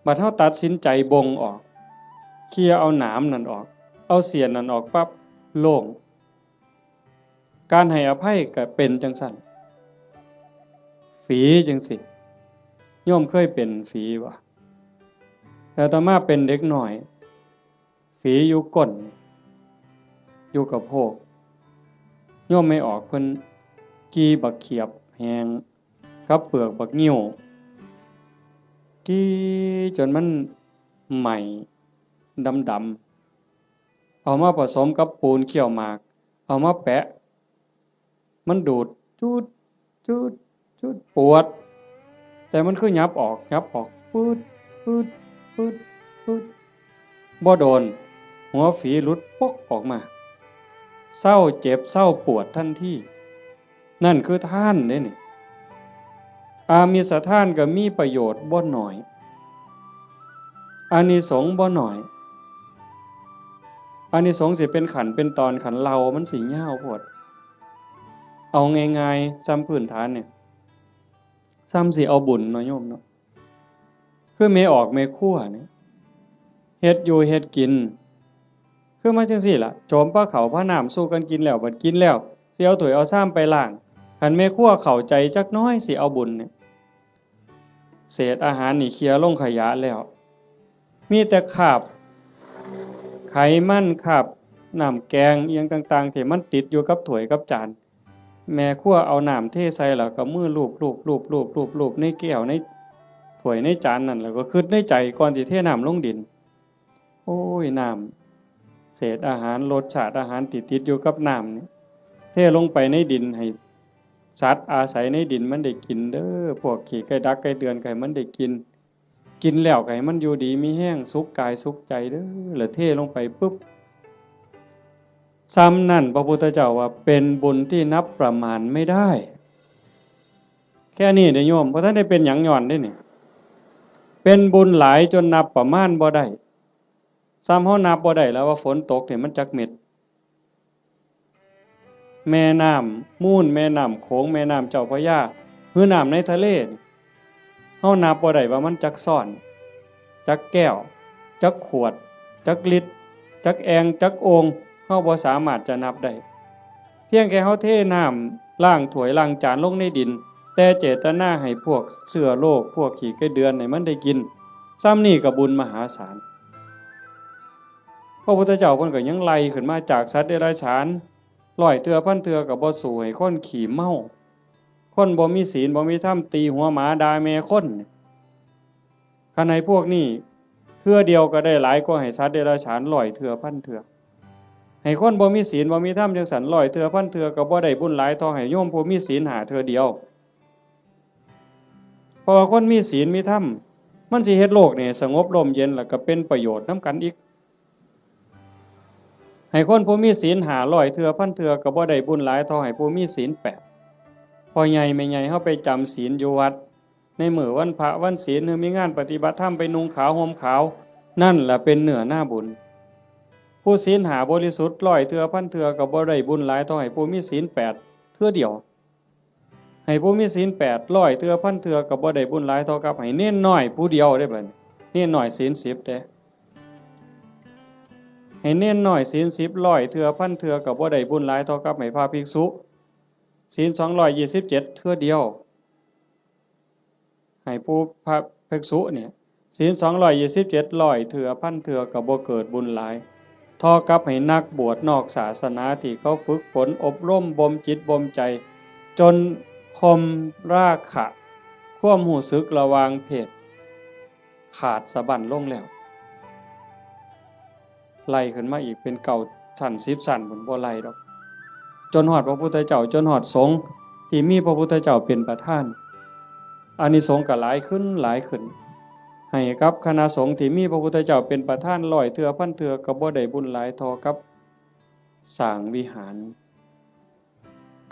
บัดเฮาตัดสินใจบ่งออก เคลียร์เอาหนามนั่นออก เอาเสี้ยนนั่นออกปั๊บ โล่ง การให้อภัยก็เป็นจั่งซั้น ฝีจั่งซี้ โยมเคยเป็นฝีบ่ แต่อาตมาเป็นเด็กน้อย ฝีอยู่ก้น อยู่กะโพก โยมแม่ออกเพิ่นขี่บักเขียบแห้ง กับเปลือกบักงิ้ว ขี่จนมันไหม้ดำๆ เอามาผสมกับปูนเคี่ยวหมาก เอามาแปะ มันดูด จูด จูด จูด ปวด แต่มันคือหยับออก หยับออก ปืด ปืด ปืด ปืด บ่โดน หัวฝีหลุดปกออกมา เซาเจ็บ เซาปวดทันที นั่นคือทานเด้นี่ อามิสทานก็มีประโยชน์บ่น้อย อานิสงส์บ่น้อย อานิสงส์สิเป็นขั้นเป็นตอน คันเล่ามันสิยาวโพด เอาง่ายๆ ส่ำพื้นฐานเนี่ย ส่ำสิเอาบุญเนาะโยมเนาะ คือแม่ออกแม่ครัวเนี่ย เฮ็ดอยู่เฮ็ดกิน คือมาจั่งซี้ล่ะ โจมพาข้าวพาน้ำสู่กันกินแล้ว บัดกินแล้ว สิเอาถ้วยเอาชามไปล้าง คันแม่ครัวเข้าใจจักหน่อย สิเอาบุญเนี่ย เศษอาหารนี่เคลียร์ลงขยะแล้ว มีแต่คราบไขมัน คราบน้ำแกงอิหยังต่างๆ ที่มันติดอยู่กับถ้วยกับจาน แม่ครัวเอาน้ำเทใส่แล้วก็มือลูบๆๆๆๆในแก้วในถ้วยในจานนั่น แล้วก็คิดในใจก่อนสิเทน้ำลงดิน โอ้ย น้ำ เศษอาหาร รสชาติอาหารที่ติดอยู่กับน้ำนี่ เทลงไปในดินให้สัตว์อาศัยในดินมันได้กินเด้อ พวกขี้ไก่ดักไก่เดือนก็ให้มันได้กิน กินแล้วก็ให้มันอยู่ดีมีแฮง สุขกายสุขใจเด้อ แล้วเทลงไปปุ๊บ ส่ำนั่นพระพุทธเจ้าว่าเป็นบุญที่นับประมาณไม่ได้ แค่นี้เด้อโยม บ่ทันได้เป็นหยังย้อนเด้นี่ เป็นบุญหลายจนนับประมาณบ่ได้ ส่ำเฮานับบ่ได้แล้วว่าฝนตกนี่มันจักเม็ด แม่น้ำมูล แม่น้ำโขง แม่น้ำเจ้าพระยา หรือน้ำในทะเลนี่ เฮานับบ่ได้ว่ามันจักซ้อน จักแก้ว จักขวด จักลิตร จักแอ่ง จักโอ่ง เฮาบ่สามารถจะนับได้ เพียงแค่เฮาเทน้ำล้างถ้วยล้างจานลงในดิน แต่เจตนาให้พวกเชื้อโรค พวกขี้ไก่เดือนให้มันได้กิน ส่ำนี่ก็บุญมหาศาล พระพุทธเจ้าเพิ่นก็ยังไล่ขึ้นมาจากสัตว์เดรัจฉาน ร้อยเทื่อพันเทื่อก็บ่สู้ให้คนขี้เมา คนบ่มีศีลบ่มีธรรม ตีหัวหมาด่าแม่คน คันให้พวกนี้เทื่อเดียวก็ได้หลายกว่าให้สัตว์เดรัจฉานร้อยเทื่อพันเทื่อ ให้คนบ่มีศีลบ่มีธรรมจั่งซั้นร้อยเทื่อพันเทื่อก็บ่ได้บุญหลายเท่าให้โยมผู้มีศีลห้าเทื่อเดียว เพราะว่าคนมีศีลมีธรรม มันสิเฮ็ดโลกนี่สงบร่มเย็น แล้วก็เป็นประโยชน์นำกันอีก ให้คนผู้มีศีลห้าร้อยเทื่อพันเทื่อก็บ่ได้บุญหลายเท่าให้ผู้มีศีลแปด พ่อใหญ่แม่ใหญ่เฮาไปจำศีลอยู่วัด ในมื้อวันพระวันศีล หรือมีงานปฏิบัติธรรมไปนุ่งขาวห่มขาว นั่นล่ะเป็นเนื้อนาบุญ ผู้ศีลห้าบริสุทธิ์ร้อยเทื่อพันเทื่อก็บ่ได้บุญหลายเท่าให้ผู้มีศีลแปดเทื่อเดียว ให้ผู้มีศีลแปดร้อยเทื่อพันเทื่อก็บ่ได้บุญหลายเท่ากับให้เณรน้อยผู้เดียวเด้บัดนี้ เณรน้อยศีลสิบเด้ ให้เณรน้อยศีลสิบร้อยเทื่อพันเทื่อก็บ่ได้บุญหลายเท่ากับให้พระภิกษุศีลสองร้อยยี่สิบเจ็ดเทื่อเดียว ให้ผู้พระภิกษุเนี่ย ศีลสองร้อยยี่สิบเจ็ดร้อยเทื่อพันเทื่อก็บ่เกิดบุญหลาย เท่ากับให้นักบวชนอกศาสนาที่เขาฝึกฝนอบรมบ่มจิตบ่มใจ จนข่มราคะ ความรู้สึกระหว่างเพศ ขาดสะบั้นลงแล้ว ไล่ขึ้นมาอีกเป็นเก้าชั้นสิบชั้นพุ้น บ่ไล่ดอก จนฮอดพระพุทธเจ้า จนฮอดสงฆ์ที่มีพระพุทธเจ้าเป็นประธาน อานิสงส์ก็หลายขึ้นหลายขึ้น ให้กับคณะสงฆ์ที่มีพระพุทธเจ้าเป็นประธานร้อยเทื่อพันเทื่อก็บ่ได้บุญหลายเท่ากับสร้างวิหาร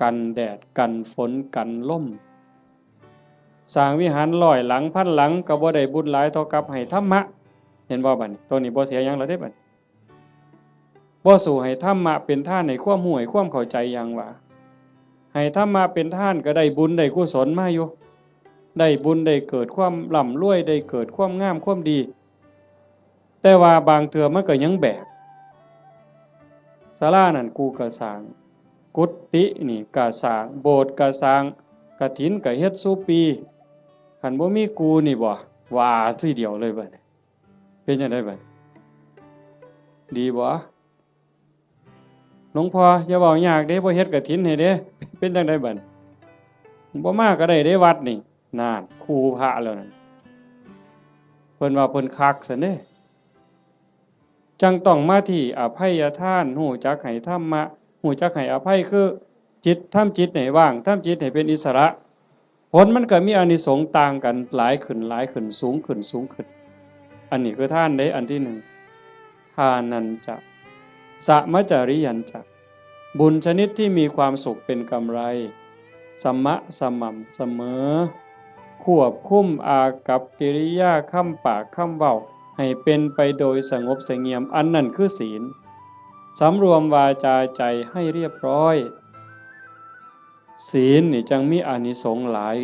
กันแดดกันฝนกันลม สร้างวิหารร้อยหลังพันหลังก็บ่ได้บุญหลายเท่ากับให้ธรรมะ เห็นบ่บัดนี้ ตัวนี้บ่เสียหยังแล้วเด้บัดนี้ บ่สู้ให้ธรรมะเป็นทาน ให้ความรู้ให้ความเข้าใจอย่างว่า ให้ธรรมะเป็นทานก็ได้บุญได้กุศลมาอยู่ ได้บุญได้เกิดความร่ำรวย ได้เกิดความงามความดี แต่ว่าบางเทื่อมันก็ยังแบก ศาลานั่นกูก็สร้าง กุฏินี่ก็สร้าง โบสถ์ก็สร้าง กฐินก็เฮ็ดซุปี คันบ่มีกูนี่บ่ ว่าทีเดียวเลยบัดนี้ เป็นจั่งใดบัดนี้ ดีบ่ หลวงพ่ออย่าเว้ายากเด้ บ่เฮ็ดกฐินให้เด้ เป็นจั่งใดบัดนี้ บ่มาก็ได้เด้วัดนี่ นั่น คู่พระแล้วนั่น เพิ่นว่าเพิ่นคักซั้นเด้ จั่งต้องมาที่อภัยทาน รู้จักให้ธรรมะ รู้จักให้อภัย คือจิต ทำจิตให้ว่าง ทำจิตให้เป็นอิสระ ผลมันก็มีอานิสงส์ต่างกัน หลายขึ้น หลายขึ้น สูงขึ้น สูงขึ้น อันนี้คือทานเด้ อันที่หนึ่ง ทานัญจะ สะมะจาริยัญจะ บุญชนิดที่มีความสุขเป็นกำไร สมะ สม่ำเสมอ ควบคุมอากัปกิริยา คำปาก คำเว้า ให้เป็นไปโดยสงบเสงี่ยม อันนั้นคือศีล สำรวมวาจาใจให้เรียบร้อย ศีลนี่จั่งมีอานิสงส์หลาย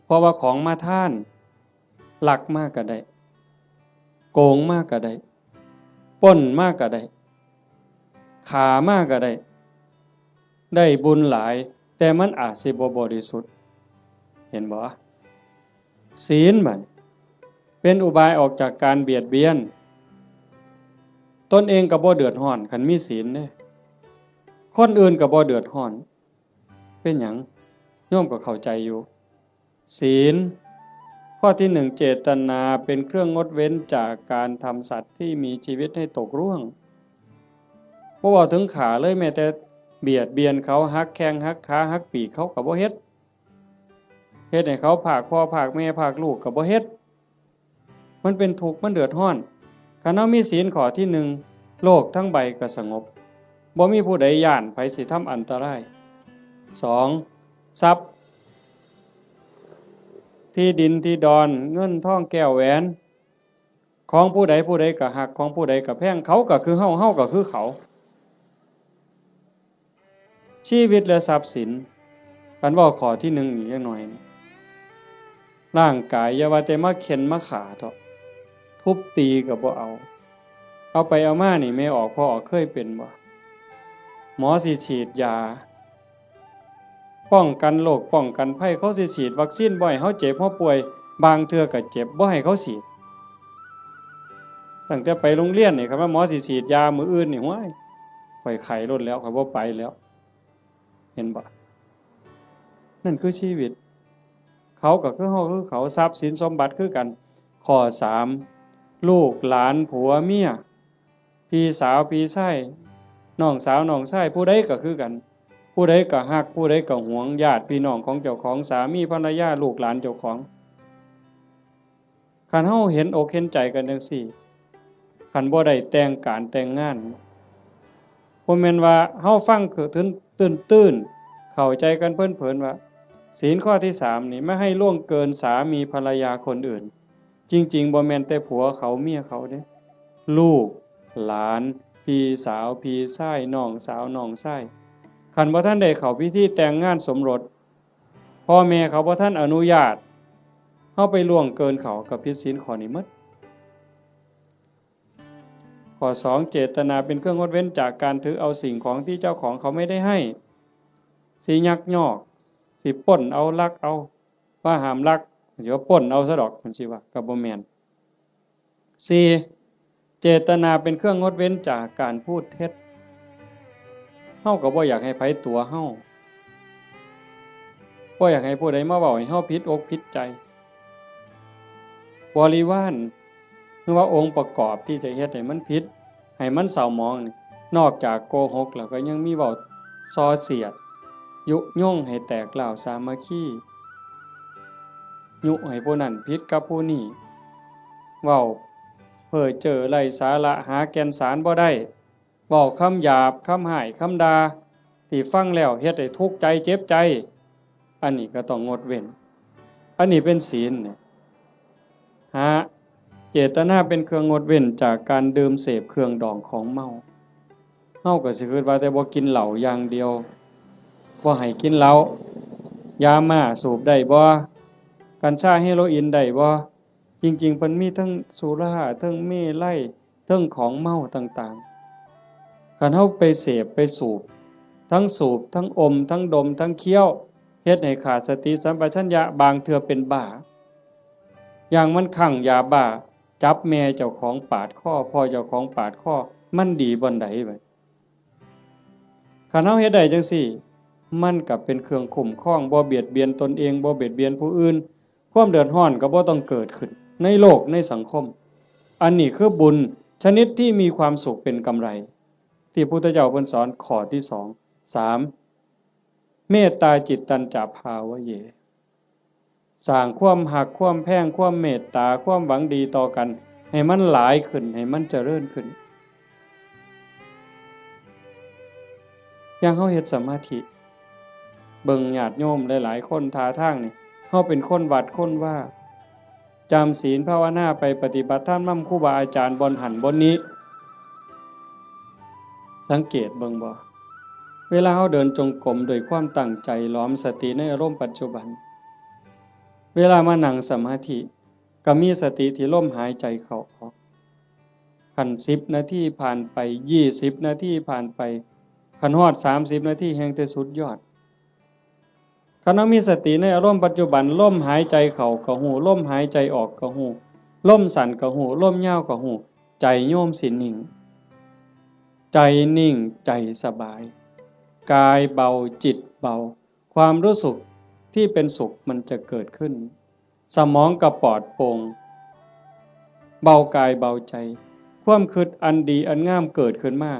เพราะว่าของมาทาน ลักมาก็ได้ โกงมาก็ได้ ปล้นมาก็ได้ ฆ่ามาก็ได้ ได้บุญหลาย แต่มันอาจสิบ่บริสุทธิ์ เห็นบ่ ศีลบัดเป็นอุบายออกจากการเบียดเบียน ตนเองก็บ่เดือดร้อน คันมีศีลเด้ คนอื่นก็บ่เดือดร้อน เป็นหยัง โยมก็เข้าใจอยู่ ศีล ข้อที่หนึ่ง เจตนาเป็นเครื่องงดเว้นจากการทำสัตว์ที่มีชีวิตให้ตกร่วง บ่เว้าถึงฆ่าเลย แม้แต่เบียดเบียนเขา หักแข้งหักขา หักปีกเขาก็บ่เฮ็ด เฮ็ดให้เขาพรากพ่อพรากแม่พรากลูกก็บ่เฮ็ด มันเป็นทุกข์ มันเดือดร้อน คันเฮามีศีลข้อที่หนึ่ง โลกทั้งใบก็สงบ บ่มีผู้ใดย้านไผสิทำอันตราย สอง ทรัพย์ ที่ดินที่ดอน เงินทองแก้วแหวน ของผู้ใดผู้ใดก็ฮัก ของผู้ใดก็แพง เขาก็คือเฮา เฮาก็คือเขา ชีวิตและทรัพย์สิน คันเว้าข้อที่หนึ่งอีกจักหน่อยนี่ ร่างกายอย่าว่าแต่มาเฆ็่นมาฆ่าเถาะ ทุบตีก็บ่เอา เอาไปเอามานี่ แม่ออกพ่อออกเคยเป็นบ่ หมอสิฉีดยา ป้องกันโรคป้องกันภัย เขาสิฉีดวัคซีนบ่ให้เฮาเจ็บเฮาป่วย บางเทื่อก็เจ็บ บ่ให้เขาฉีด ตั้งแต่ไปโรงเรียนนี่ คันว่าหมอสิฉีดยามื้ออื่นนี่ ห้วย ข้อยไข้โลดแล้ว ข้อยบ่ไปแล้ว เห็นบ่ นั่นคือชีวิต เขาก็คือเฮาคือเขา ทรัพย์สินสมบัติคือกัน ข้อสาม ลูกหลานผัวเมีย พี่สาวพี่ชาย น้องสาวน้องชาย ผู้ใดก็คือกัน ผู้ใดก็ฮัก ผู้ใดก็หวง ญาติพี่น้องของเจ้าของ สามีภรรยา ลูกหลานเจ้าของ คันเฮาเห็นอกเห็นใจกันจั่งซี้ คันบ่ได้แต่งการแต่งงาน บ่แม่นว่าเฮาฟังคือตื้นๆ เข้าใจกันเพลินๆ ว่า ศีลข้อที่สามนี่ ไม่ให้ล่วงเกินสามีภรรยาคนอื่น จริงๆ บ่แม่นแต่ผัวเขาเมียเขาเด้ ลูก หลาน พี่สาว พี่ชาย น้องสาว น้องชาย คันบ่ทันได้เข้าพิธีแต่งงานสมรส พ่อแม่เขาบ่ทันอนุญาต เฮาไปล่วงเกินเขา ก็ผิดศีลข้อนี้หมด ข้อสอง เจตนาเป็นเครื่องงดเว้นจากการถือเอาสิ่งของที่เจ้าของเขาไม่ได้ให้ สิยักยอก สิปล้นเอา ลักเอา ว่าห้ามลัก สิว่าปล้นเอาซะดอก จั่งซี้ว่า ก็บ่แม่น สี่ เจตนาเป็นเครื่องงดเว้นจากการพูดเท็จ เฮาก็บ่อยากให้ไผตั๋วเฮา บ่อยากให้ผู้ใดมาเว้าให้เฮาผิดอกผิดใจ บริวาร หรือว่าองค์ประกอบที่จะเฮ็ดให้มันผิด ให้มันเศร้าหมองนี่ นอกจากโกหกแล้วก็ยังมีเว้าส่อเสียด ยุยงให้แตกร้าวสามัคคี ยุให้ผู้นั้นผิดกับผู้นี้ เว้าเพ้อเจ้อไร้สาระ หาแก่นสารบ่ได้ เว้าคำหยาบ คำฮ้าย คำด่า ที่ฟังแล้วเฮ็ดให้ทุกข์ใจเจ็บใจ อันนี้ก็ต้องงดเว้น อันนี้เป็นศีลเนี่ย ห้า เจตนาเป็นเครื่องงดเว้นจากการดื่มเสพเครื่องดองของเมา เฮาก็สิคิดว่าแต่บ่กินเหล้าอย่างเดียว บ่ให้กินเหล้า ยาม่าสูบได้บ่ กัญชาเฮโรอีนได้บ่ จริงๆ เพิ่นมีทั้งสุรา ทั้งเมรัย ทั้งของเมาต่างๆ คันเฮาไปเสพไปสูบ ทั้งสูบ ทั้งอม ทั้งดม ทั้งเคี้ยว เฮ็ดให้ขาดสติสัมปชัญญะ บางเทื่อเป็นบ้า อย่างมันคลั่งยาบ้า จับแม่เจ้าของปาดคอ พ่อเจ้าของปาดคอ มันดีบ่อนใดบัด คันเฮาเฮ็ดได้จั่งซี้ มันก็เป็นเครื่องคุ้มครอง บ่เบียดเบียนตนเอง บ่เบียดเบียนผู้อื่น ความเดือดร้อนก็บ่ต้องเกิดขึ้น ในโลกในสังคม อันนี้คือบุญชนิดที่มีความสุขเป็นกำไร ที่พุทธเจ้าเพิ่นสอนข้อที่สอง สาม เมตตาจิตตัญจะภาวะเย สร้างความฮัก ความแพง ความเมตตา ความหวังดีต่อกัน ให้มันหลายขึ้น ให้มันเจริญขึ้น อย่างเฮาเฮ็ดสมาธิ เบิ่งญาติโยมหลายๆ คนท่าทางนี่ เฮาเป็นคนวัดคนวา จำศีลภาวนาไปปฏิบัติธรรมนำครูบาอาจารย์บ่อนหั้นบ่อนนี้ สังเกตเบิ่งบ่ เวลาเฮาเดินจงกรมด้วยความตั้งใจ หลอมสติในอารมณ์ปัจจุบัน เวลามานั่งสมาธิ ก็มีสติที่ลมหายใจเข้าออก คันสิบนาทีผ่านไป ยี่สิบนาทีผ่านไป คันฮอดสามสิบนาทีแฮ่งแต่สุดยอด คันเฮามีสติในอารมณ์ปัจจุบัน ลมหายใจเข้าก็ฮู้ ลมหายใจออกก็ฮู้ ลมสั้นก็ฮู้ ลมยาวก็ฮู้ ใจโยมสินิ่ง ใจนิ่ง ใจสบาย กายเบา จิตเบา ความรู้สึกที่เป็นสุขมันจะเกิดขึ้น สมองก็ปลอดโปร่ง เบากายเบาใจ ความคิดอันดีอันงามเกิดขึ้นมา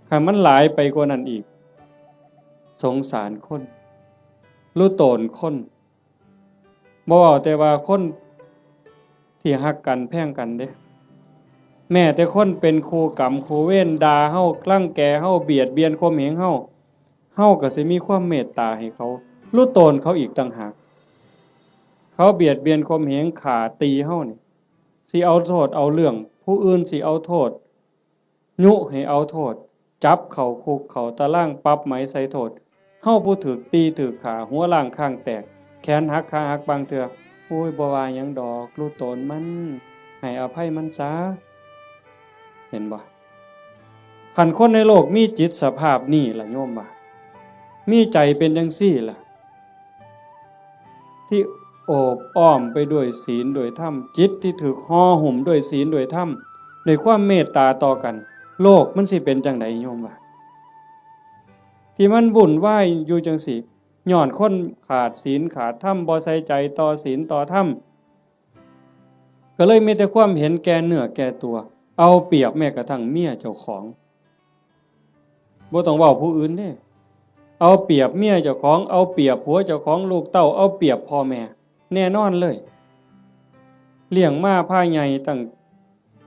คันมันหลายไปกว่านั้นอีก สงสารคน รู้ตนคน บ่เว้าแต่ว่าคนที่ฮักกันแพงกันเด้ แม้แต่คนเป็นคู่กรรมคู่เวร ด่าเฮา รังแกเฮา เบียดเบียนข่มเหงเฮา เฮาก็สิมีความเมตตาให้เขา รู้ตนเขาอีกต่างหาก เขาเบียดเบียนข่มเหง ฆ่าตีเฮานี่ สิเอาโทษเอาเรื่อง ผู้อื่นสิเอาโทษ ยุให้เอาโทษ จับเข้าคุกเข้าตาราง ปรับไหมใส่โทษ เฮาผู้ถูกตีถูกฆ่า หัวล้างคางแตก แขนหักขาหักบางเทื่อ โอ้ย บ่ว่าหยังดอก รู้ตนมัน ให้อภัยมันซะ เห็นบ่ คันคนในโลกมีจิตสภาพนี้ล่ะโยมว่า มีใจเป็นจังซี่ล่ะ ที่โอบอ้อมไปด้วยศีลด้วยธรรม จิตที่ถูกห่อหุ้มด้วยศีลด้วยธรรม ด้วยความเมตตาต่อกัน โลกมันสิเป็นจังใดโยมว่า ที่มันวุ่นวายอยู่จังซี่ ย้อนคนขาดศีลขาดธรรม บ่ใส่ใจต่อศีลต่อธรรม ก็เลยมีแต่ความเห็นแก่เนื้อแก่ตัว เอาเปรียบแม้กระทั่งเมียเจ้าของ บ่ต้องเว้าผู้อื่นเด้ เอาเปรียบเมียเจ้าของ เอาเปรียบผัวเจ้าของ ลูกเต้า เอาเปรียบพ่อแม่ แน่นอนเลย เลี้ยงมาพาใหญ่ตั้ง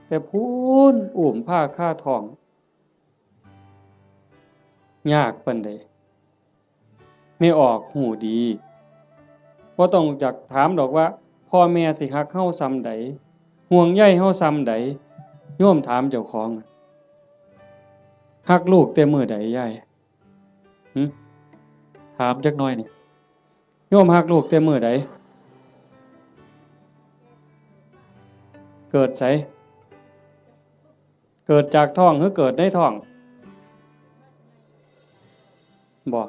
แต่พู้น อุ้มพาคาท้อง ยากปานใด แม่ออกฮู้ดี บ่ต้องอยากถามดอกว่า พ่อแม่สิฮักเฮาส่ำใด ห่วงใยเฮาส่ำใด โยมถามเจ้าของ ฮักลูกแต่มื้อใดยาย หึ ถามจักหน่อยนี่ โยมฮักลูกแต่มื้อใด เกิดไส เกิดจากท้องหรือเกิดในท้อง บ่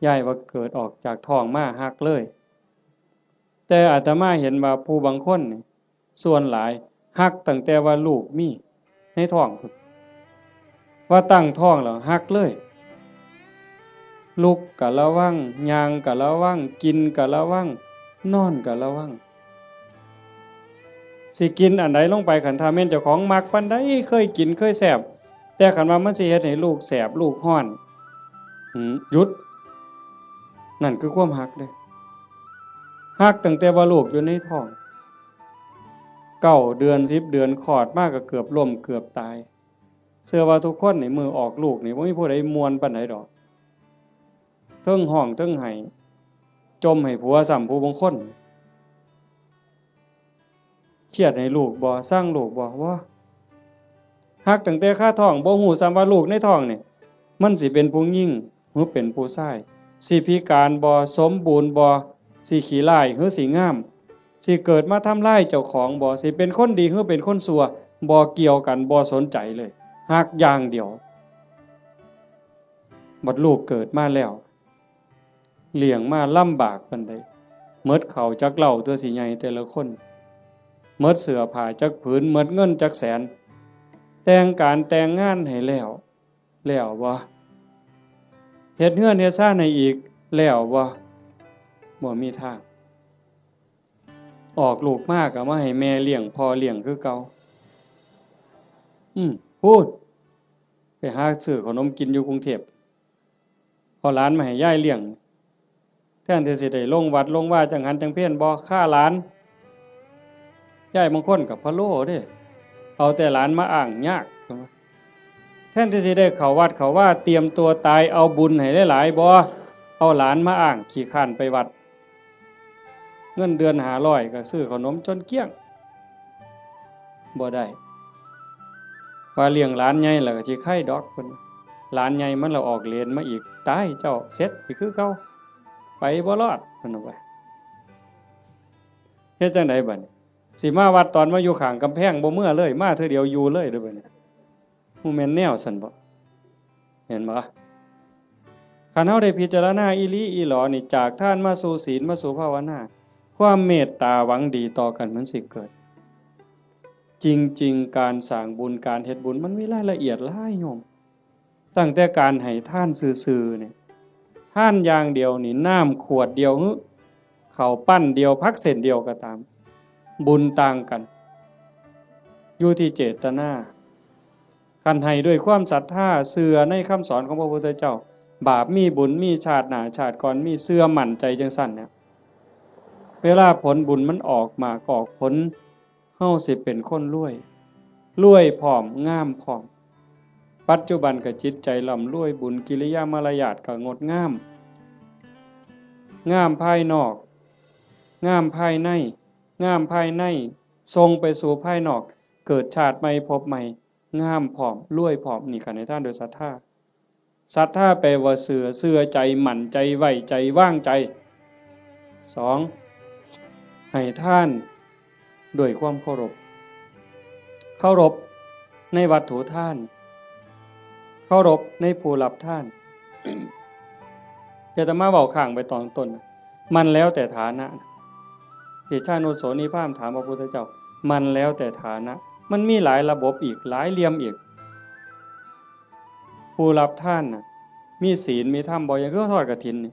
ยายว่าเกิดออกจากท้องมาฮักเลย แต่อาตมาเห็นว่าผู้บางคนนี่ ส่วนหลายฮักตั้งแต่ว่าลูกมีในท้องพุ้น ว่าตั้งท้องแล้วฮักเลย ลุกก็ระวัง ย่างก็ระวัง กินก็ระวัง นอนก็ระวัง สิกินอันใดลงไป คันถ้าแม่นเจ้าของมักปานใด เคยกินเคยแซ่บ แต่คันว่ามันสิเฮ็ดให้ลูกแสบลูกร้อน หืม หยุด นั่นคือความฮักเด้ ฮักตั้งแต่ว่าลูกอยู่ในท้อง เก้าเดือน สิบเดือน คลอดมาก็เกือบล้มเกือบตาย เชื่อว่าทุกคนนี่มื้อออกลูกนี่บ่มีผู้ใดม่วนปานใดดอก เทิงฮ้องเทิงไห้ จ่มให้ผัวซ้ำผู้บางคน เครียดให้ลูกบ่ ซังลูกบ่ บ่ ฮักตั้งแต่คาท้อง บ่ฮู้ซ้ำว่าลูกในท้องนี่ มันสิเป็นผู้หญิงหรือเป็นผู้ชาย สิพิการบ่ สมบูรณ์บ่ สิขี้ร้ายหรือสิงาม สิเกิดมาทำลายเจ้าของบ่ สิเป็นคนดีหรือเป็นคนชั่ว บ่เกี่ยวกัน บ่สนใจเลย ฮักอย่างเดียว บัดลูกเกิดมาแล้ว เลี้ยงมาลำบากปานใด หมดข้าวจักเล้าตัวสิใหญ่แต่ละคน หมดเสื้อผ้าจักผืน หมดเงินจักแสน แต่งการแต่งงานให้แล้ว แล้วบ่ เฮ็ดเฮือนเฮ็ดซานให้อีก แล้วบ่ บ่มีทาง ออกลูกมาก็มาให้แม่เลี้ยงพ่อเลี้ยงคือเก่า อืม พู้น ไปหาซื้อขนมกินอยู่กรุงเทพฯ เอาหลานมาให้ยายเลี้ยง แทนที่สิได้ลงวัดลงวาจังหันจังเพล บ่ ฆ่าหลาน ยายบางคนก็พะโล้เด้ เอาแต่หลานมาอ้างยาก แทนที่สิได้เข้าวัดเข้าวา เตรียมตัวตาย เอาบุญให้หลายๆ บ่ เอาหลานมาอ้าง ขี้คร้านไปวัด เงินเดือนห้าร้อยก็ซื้อขนมจนเกลี้ยง บ่ได้ ว่าเลี้ยงหลานใหญ่แล้วก็สิไคดอกเพิ่น หลานใหญ่มันละออกเลนมาอีก ตายเจ้า เสร็จอีกคือเก่า ไปบ่รอดเพิ่นว่า เฮ็ดจั่งใดบัดนี้ สิมาวัดตอนมาอยู่ข้างกำแพงบ่เมือเลย มาเทื่อเดียวอยู่เลยเด้อบัดนี้ ฮู้แม่นแนวซั่นบ่ เห็นบ่ คันเฮาได้พิจารณาอีหลีอีหลอนี่ จากทานมาสู่ศีลมาสู่ภาวนา ความเมตตาหวังดีต่อกันมันสิเกิด จริงๆ การสร้างบุญการเฮ็ดบุญมันมีรายละเอียดหลายโยม ตั้งแต่การให้ทานซื่อๆ นี่ ทานอย่างเดียวนี่ น้ำขวดเดียวหรือ ข้าวปั้นเดียว ผักเส้นเดียวก็ตาม บุญต่างกัน อยู่ที่เจตนา คันให้ด้วยความศรัทธา เชื่อในคำสอนของพระพุทธเจ้า บาปมีบุญมีชาติหน้าชาติก่อนมี เชื่อมั่นใจจั่งซั่นเนี่ย เวลาผลบุญมันออกหมากออกผล เฮาสิเป็นคนรวย รวยพร้อม งามพร้อม ปัจจุบันก็จิตใจร่ำรวย บุญกิริยามารยาทก็งดงาม งามภายนอก งามภายใน งามภายใน ส่งไปสู่ภายนอก เกิดชาติใหม่ภพใหม่ งามพร้อม รวยพร้อม นี่คันให้ทานโดยศรัทธา ศรัทธาแปลว่าเชื่อ เชื่อใจ มั่นใจ ไว้ใจ วางใจ สอง ให้ทานด้วยความเคารพ เคารพในวัตถุทาน เคารพในผู้รับทาน อาตมาเว้าค้างไปตอนต้น มันแล้วแต่ฐานะ เตชานุโสนีพราหมณ์ถามพระพุทธเจ้า มันแล้วแต่ฐานะ มันมีหลายระบบอีก หลายเหลี่ยมอีก ผู้รับทานน่ะ มีศีลมีธรรมบ่ อย่างคือทอดกฐินนี่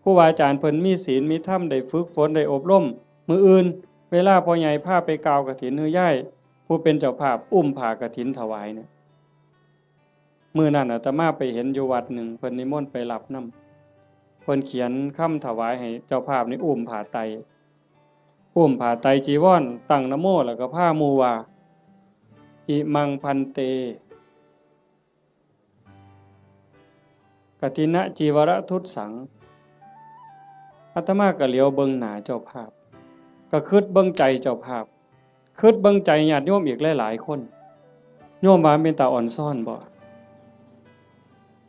ครูบาอาจารย์เพิ่นมีศีลมีธรรม ได้ฝึกฝน ได้อบรม มื้ออื่น เวลาพ่อใหญ่พาไปกล่าวกฐิน หรือยายผู้เป็นเจ้าภาพอุ้มผ้ากฐินถวายเนี่ย มื้อนั้นอาตมาไปเห็นอยู่วัดหนึ่ง เพิ่นนิมนต์ไปรับนำ เพิ่นเขียนคำถวายให้เจ้าภาพนี่อุ้มผ้าไตร อุ้มผ้าไตรจีวร ตั้งนะโม แล้วก็พาหมู่ว่า อิมังพันเต กฐินจีวรทุสสัง อาตมาก็เหลียวเบิ่งหน้าเจ้าภาพ ก็คิดเบิ่งใจเจ้าภาพ คิดเบิ่งใจญาติโยมอีกหลายๆ คน โยมว่าเป็นตาอ่อนซ้อนบ่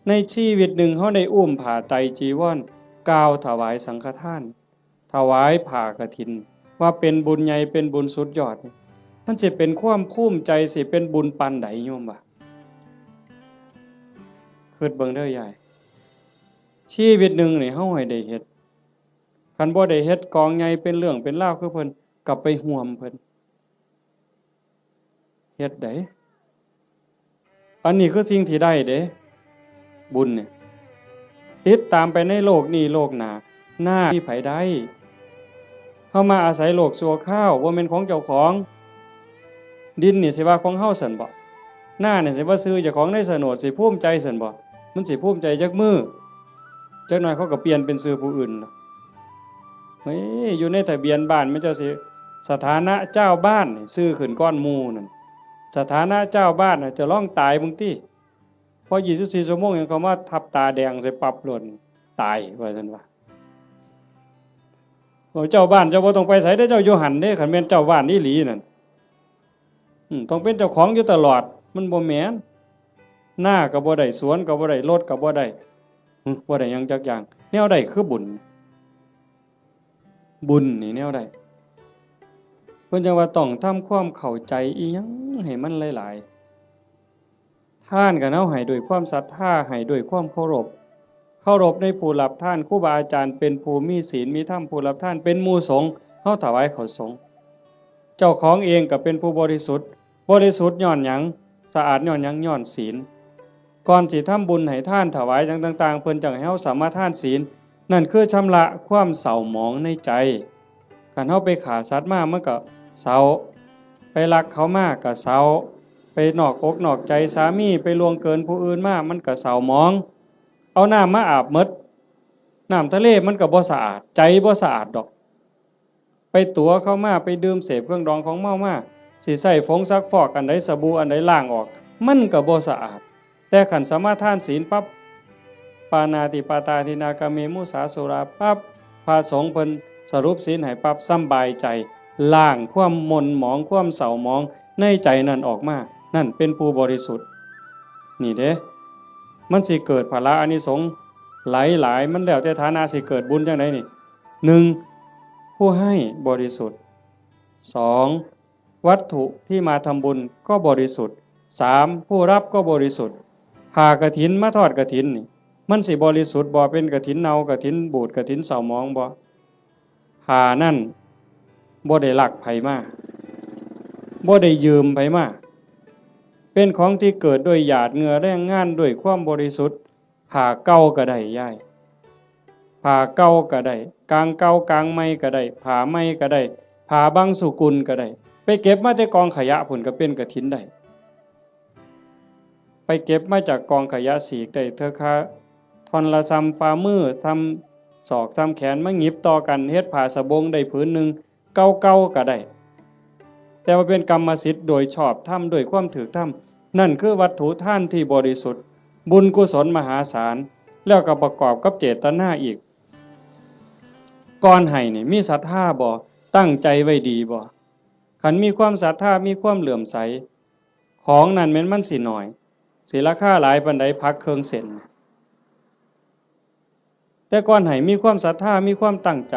ในชีวิตหนึ่งเฮาได้อุ้มผ้าไตรจีวร กล่าวถวายสังฆทาน ถวายผ้ากฐิน ว่าเป็นบุญใหญ่ เป็นบุญสุดยอดนี่ มันสิเป็นความภูมิใจ สิเป็นบุญปานใดโยมว่า คิดเบิ่งเด้อยาย ชีวิตหนึ่งนี่เฮาให้ได้เฮ็ด คันบ่ได้เฮ็ดกองใหญ่เป็นเรื่องเป็นราวคือเพิ่น ก็ไปห่วมเพิ่น เฮ็ดได้ อันนี้คือสิ่งที่ได้เด้ บุญเนี่ย ติดตามไปในโลกนี้โลกหน้า หน้าที่ไผได้ เฮามาอาศัยโลกชั่วคราว บ่แม่นของเจ้าของ ดินนี่สิว่าของเฮาซั่นบ่ หน้านี่สิว่าชื่อเจ้าของในโฉนด สิภูมิใจซั่นบ่ มันสิภูมิใจจักมื้อ จักหน่อยเขาก็เปลี่ยนเป็นชื่อผู้อื่นล่ะ เฮ้ย อยู่ในทะเบียนบ้านมันเจ้าสิ สถานะเจ้าบ้านนี่ชื่อขึ้นก่อนหมู่นั่น สถานะเจ้าบ้านน่ะ จะร้องตายบางที พอยี่สิบสี่ชั่วโมงยังเขามาทับตาแดงใส่ปรับโลด ตายว่าซั่นว่า โอ้ เจ้าบ้านเจ้าบ่ต้องไปไสเด้อ เจ้าอยู่หั่นเด้ คันแม่นเจ้าบ้านอีหลีนั่น อืม ต้องเป็นเจ้าของอยู่ตลอด มันบ่แม่น นาก็บ่ได้ สวนก็บ่ได้ รถก็บ่ได้ หึ บ่ได้หยังจักอย่าง แนวใดคือบุญ บุญนี่แนวใด เพิ่นจั่งว่าต้องทำความเข้าใจอีหยังให้มันหลายๆ ทานก็เฮาให้ด้วยความศรัทธา ให้ด้วยความเคารพ เคารพในผู้รับทาน ครูบาอาจารย์เป็นผู้มีศีลมีธรรม ผู้รับทานเป็นหมู่สงฆ์ เฮาถวายข้าวสงฆ์ เจ้าของเองก็เป็นผู้บริสุทธิ์ บริสุทธิ์ย้อนหยัง สะอาดย้อนหยัง ย้อนศีล ก่อนสิทำบุญให้ทานถวายหยังต่างๆ เพิ่นจั่งให้เฮาสมาทานศีล นั่นคือชำระความเศร้าหมองในใจ คันเฮาไปฆ่าสัตว์มามันก็เศร้า ไปลักเขามาก็เศร้า ไปนอกอกนอกใจสามี ไปล่วงเกินผู้อื่นมา มันก็เศร้าหมอง เอาน้ำมาอาบหมด น้ำทะเลมันก็บ่สะอาด ใจบ่สะอาดดอก ไปตั๋วเขามา ไปดื่มเสพเครื่องดองของเมามา สิใช้ผงซักฟอกอันใด สบู่อันใดล้างออก มันก็บ่สะอาด แต่คันสมาทานศีลปั๊บ ปาณาติปาตาทินนากาเมมุสาสุราปั๊บ พระสงฆ์เพิ่นสรุปศีลให้ปั๊บ สำบายใจ ล้างความหม่นหมอง ความเศร้าหมองในใจนั่นออกมา นั่นเป็นผู้บริสุทธิ์ นี่เด้ มันสิเกิดผละอานิสงส์หลายๆ มันแล้วแต่ฐานะสิเกิดบุญจังใดนี่ หนึ่ง ผู้ให้บริสุทธิ์ สอง วัตถุที่มาทำบุญก็บริสุทธิ์ สาม ผู้รับก็บริสุทธิ์ ผ้ากฐินมาทอดกฐินนี่ มันสิบริสุทธิ์บ่ เป็นกฐินเน่ากฐินบูดกฐินเศร้าหมองบ่ ผ้านั่นบ่ได้ลักไผมา บ่ได้ยืมไผมา เป็นของที่เกิดด้วยหยาดเหงื่อแรงงานด้วยความบริสุทธิ์ ผ้าเก่าก็ได้ยาย ผ้าเก่าก็ได้ กางเก่ากางใหม่ก็ได้ ผ้าใหม่ก็ได้ ผ้าบางสุกุลก็ได้ ไปเก็บมาแต่กองขยะพุ้นก็เป็นกฐินได้ ไปเก็บมาจากกองขยะสีกได้เทื่อคาท่อนละส่ำฝ่ามือ ส่ำศอก ส่ำแขน มาหยิบต่อกันเฮ็ดผ้าสบงได้ผืนหนึ่ง เก่าๆก็ได้ แต่ว่าเป็นกรรมสิทธิ์โดยชอบธรรม ด้วยความถูกธรรม นั่นคือวัตถุทานที่บริสุทธิ์ บุญกุศลมหาศาล แล้วก็ประกอบกับเจตนาอีก ก่อนให้นี่มีศรัทธาบ่ ตั้งใจไว้ดีบ่ คันมีความศรัทธา มีความเลื่อมใส ของนั่นแม่นมันสิน้อย สิราคาหลายปานใด ผักเครื่องเส้น แต่ก่อนให้มีความศรัทธา มีความตั้งใจ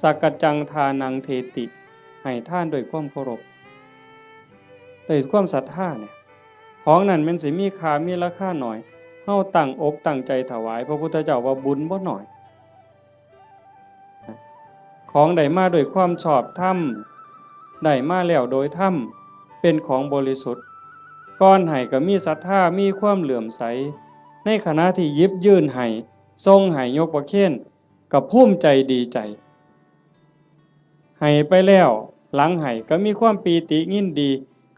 สักกัจจังทานังเทติ ให้ทานด้วยความเคารพ ด้วยความศรัทธาเนี่ย ของนั่นแม่นสิมีค่า มีราคาน้อย เฮาตั้งอกตั้งใจถวาย พระพุทธเจ้าว่าบุญบ่น้อย ของได้มาด้วยความชอบธรรม ได้มาแล้วโดยธรรม เป็นของบริสุทธิ์ ก่อนให้ก็มีศรัทธา มีความเลื่อมใส ในขณะที่หยิบยื่นให้ ส่งให้ ยกประเคน ก็ภูมิใจดีใจ ให้ไปแล้ว หลังให้ก็มีความปีติยินดี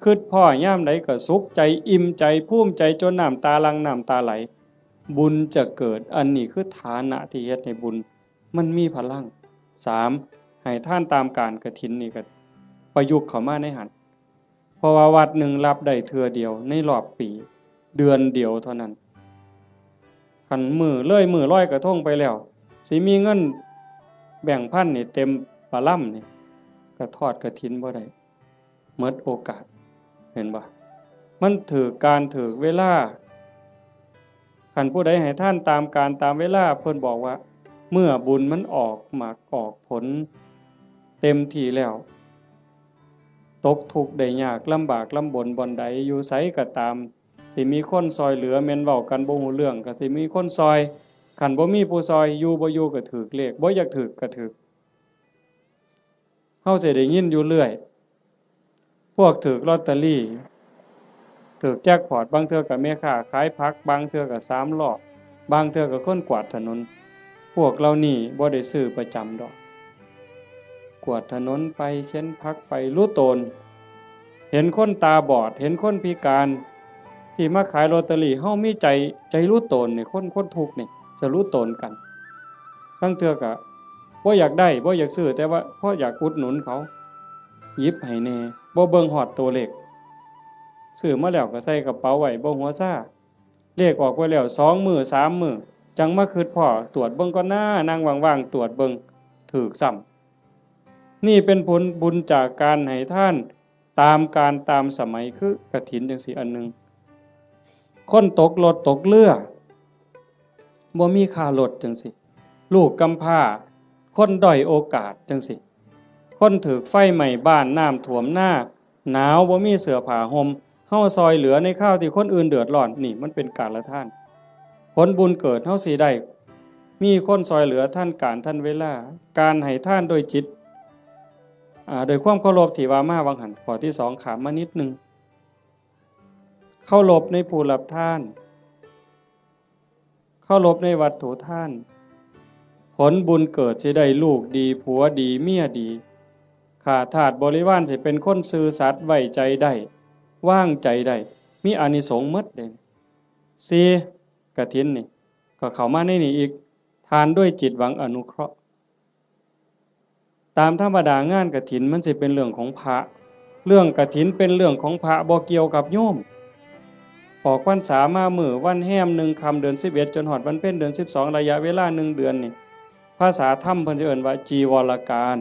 คิดพ้อยามใดก็สุขใจ อิ่มใจ ภูมิใจ จนน้ำตาหลั่ง น้ำตาไหล บุญจะเกิด อันนี้คือฐานะที่เฮ็ดให้บุญมันมีพลัง สาม ให้ทานตามกาลกฐินนี่ก็ประยุกต์เข้ามาในหั้น เพราะว่าวัดหนึ่งรับได้เทื่อเดียวในรอบปี เดือนเดียวเท่านั้น คันมื้อเลยมื้อลอยกระทงไปแล้ว สิมีเงินแบงค์พันนี่เต็มปะลำนี่ ก็ทอดกฐินบ่ได้ หมดโอกาส เห็นบ่ มันถืกกาลถืกเวลา คันผู้ใดให้ทานตามกาลตามเวลา เพิ่นบอกว่า เมื่อบุญมันออกหมากออกผลเต็มที่แล้ว ตกทุกข์ได้ยาก ลำบากลำบนบ่อนใด อยู่ไสก็ตาม สิมีคนซอยเหลือ แม่นเว้ากันบ่ฮู้เรื่อง ก็สิมีคนซอย คันบ่มีผู้ซอย อยู่บ่อยู่ก็ถืกเลข บ่อยากถืกก็ถืก เฮาสิได้ยินอยู่เรื่อย พวกถืกลอตเตอรี่ ถืกแจ็คพอต บางเทื่อก็แม่ค้าขายผัก บางเทื่อก็สามล้อ บางเทื่อก็คนกวาดถนน พวกเหล่านี้บ่ได้ซื้อประจำดอก กวาดถนนไป เข็นผักไป รู้ตน เห็นคนตาบอด เห็นคนพิการ ที่มาขายลอตเตอรี่ เฮามีใจ ใจรู้ตนนี่ คน คนทุกข์นี่ จะรู้ตนกัน บางเทื่อก็บ่อยากได้ บ่อยากซื้อ แต่ว่าพออยากอุดหนุนเขา หยิบให้แหน่ บ่เบิ่งฮอดตัวเลข ซื้อมาแล้วก็ใส่กระเป๋าไว้ บ่หัวซา เลขออกไปแล้วสองมื้อสามมื้อ จั่งมาคิดพ้อ ตรวจเบิ่งก่อนนะ นั่งว่างๆ ตรวจเบิ่ง ถืกซ้ำ นี่เป็นผลบุญจากการให้ทานตามกาลตามสมัย คือกฐินจั่งซี้อันหนึ่ง คนตกรถตกเรือ บ่มีค่ารถจั่งซี้ ลูกกำพร้า คนด้อยโอกาสจั่งซี้ คนถืกไฟไหม้บ้าน น้ำท่วมนา หนาวบ่มีเสื้อผ้าห่ม เฮาซอยเหลือในคราวที่คนอื่นเดือดร้อน นี่มันเป็นกาลทาน ผลบุญเกิดเฮาสิได้ มีคนซอยเหลือทันกาลทันเวลา การให้ทานโดยจิต อ่า โดยความเคารพที่ว่ามาหว่างหั้น ข้อที่สองข้ามมานิดหนึ่ง เคารพในผู้รับทาน เคารพในวัตถุทาน ผลบุญเกิดสิได้ลูกดี ผัวดี เมียดี ข้าทาสบริวารสิเป็นคนซื่อสัตย์ ไว้ใจได้ วางใจได้ มีอานิสงส์หมดเด้ สี่ กฐินนี่ ก็เข้ามาในนี้อีก ทานด้วยจิตหวังอนุเคราะห์ ตามธรรมดางานกฐินมันสิเป็นเรื่องของพระ เรื่องกฐินเป็นเรื่องของพระ บ่เกี่ยวกับโยม ออกพรรษามามื้อวันแฮมหนึ่งค่ำเดือนสิบเอ็ด จนฮอดวันเพ็ญเดือนสิบสอง ระยะเวลาหนึ่งเดือนนี่ ภาษาธรรมเพิ่นสิเอิ้นว่าจีวรกาล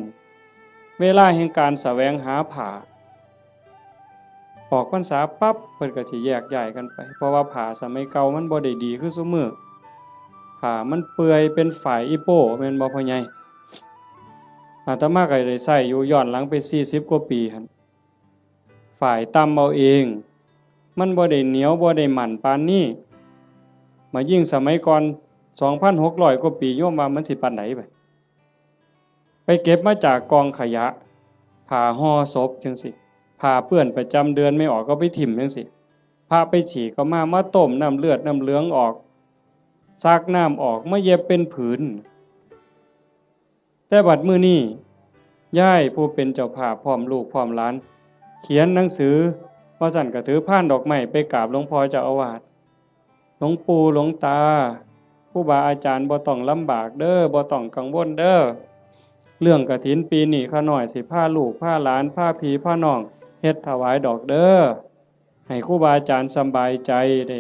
เวลาแห่งการแสวงหาผ้า ออกพรรษาปั๊บเพิ่นก็สิแยกย้ายกันไป เพราะว่าผ้าสมัยเก่ามันบ่ได้ดีคือซุมื้อ ผ้ามันเปื่อยเป็นฝ้ายอีโป้ แม่นบ่พ่อใหญ่ อาตมาก็ได้ใช้อยู่ย้อนหลังไปสี่สิบกว่าปีหั่น ฝ้ายตำเอาเอง มันบ่ได้เหนียวบ่ได้มั่นปานนี้ มายิ่งสมัยก่อน สองพันหกร้อยกว่าปี โยมว่ามันสิปานใดบัด ไปเก็บมาจากกองขยะ ผ้าห่อศพจั่งซี้ ผ้าเปื้อนประจำเดือนไม่ออกก็ไปถิ่มจั่งซี้ พระไปฉี่ก็มา มาต้มน้ำเลือดน้ำเหลืองออก ซักน้ำออก มาเย็บเป็นผืน แต่บัดมื้อนี้ ยายผู้เป็นเจ้าภาพพร้อมลูกพร้อมหลาน เขียนหนังสือ ว่าซั่นก็ถือพานดอกไม้ไปกราบหลวงพ่อเจ้าอาวาส หลวงปู่หลวงตา ครูบาอาจารย์บ่ต้องลำบากเด้อ บ่ต้องกังวลเด้อ เรื่องกฐินปีนี้ข้าน้อยสิพาลูกพาหลานพาพี่พาน้องเฮ็ดถวายดอกเด้อ ให้ครูบาอาจารย์สำบายใจ ได้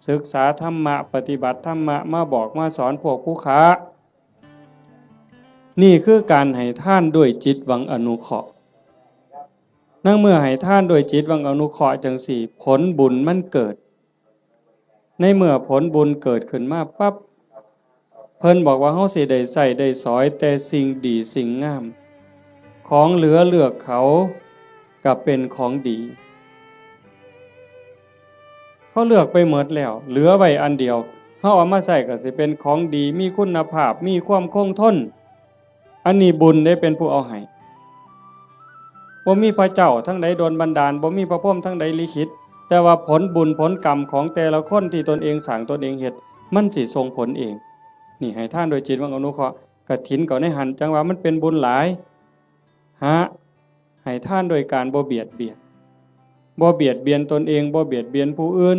ศึกษาธรรมะ ปฏิบัติธรรมะ มาบอกมาสอนพวกผู้ค้า นี่คือการให้ทานด้วยจิตหวังอนุเคราะห์ ในเมื่อให้ทานด้วยจิตหวังอนุเคราะห์จั่งซี้ ผลบุญมันเกิด ในเมื่อผลบุญเกิดขึ้นมาปั๊บ เพิ่นบอกว่าเฮาสิได้ใช้ได้สอยแต่สิ่งดีสิ่งงาม ของเหลือเลือกเขาก็เป็นของดี เขาเลือกไปหมดแล้ว เหลือไว้อันเดียว เฮาเอามาใช้ก็สิเป็นของดี มีคุณภาพ มีความคงทน อันนี้บุญเด้เป็นผู้เอาให้ บ่มีพระเจ้าทางใดดลบันดาล บ่มีพระพรหมทางใดลิขิต แต่ว่าผลบุญผลกรรมของแต่ละคนที่ตนเองสร้างตนเองเฮ็ด มันสิส่งผลเอง นี่ให้ทานโดยจิตหวังอนุเคราะห์ กฐินก็ในหั่น จั่งว่ามันเป็นบุญหลาย หา ให้ทานโดยการบ่เบียดเบียน บ่เบียดเบียนตนเอง บ่เบียดเบียนผู้อื่น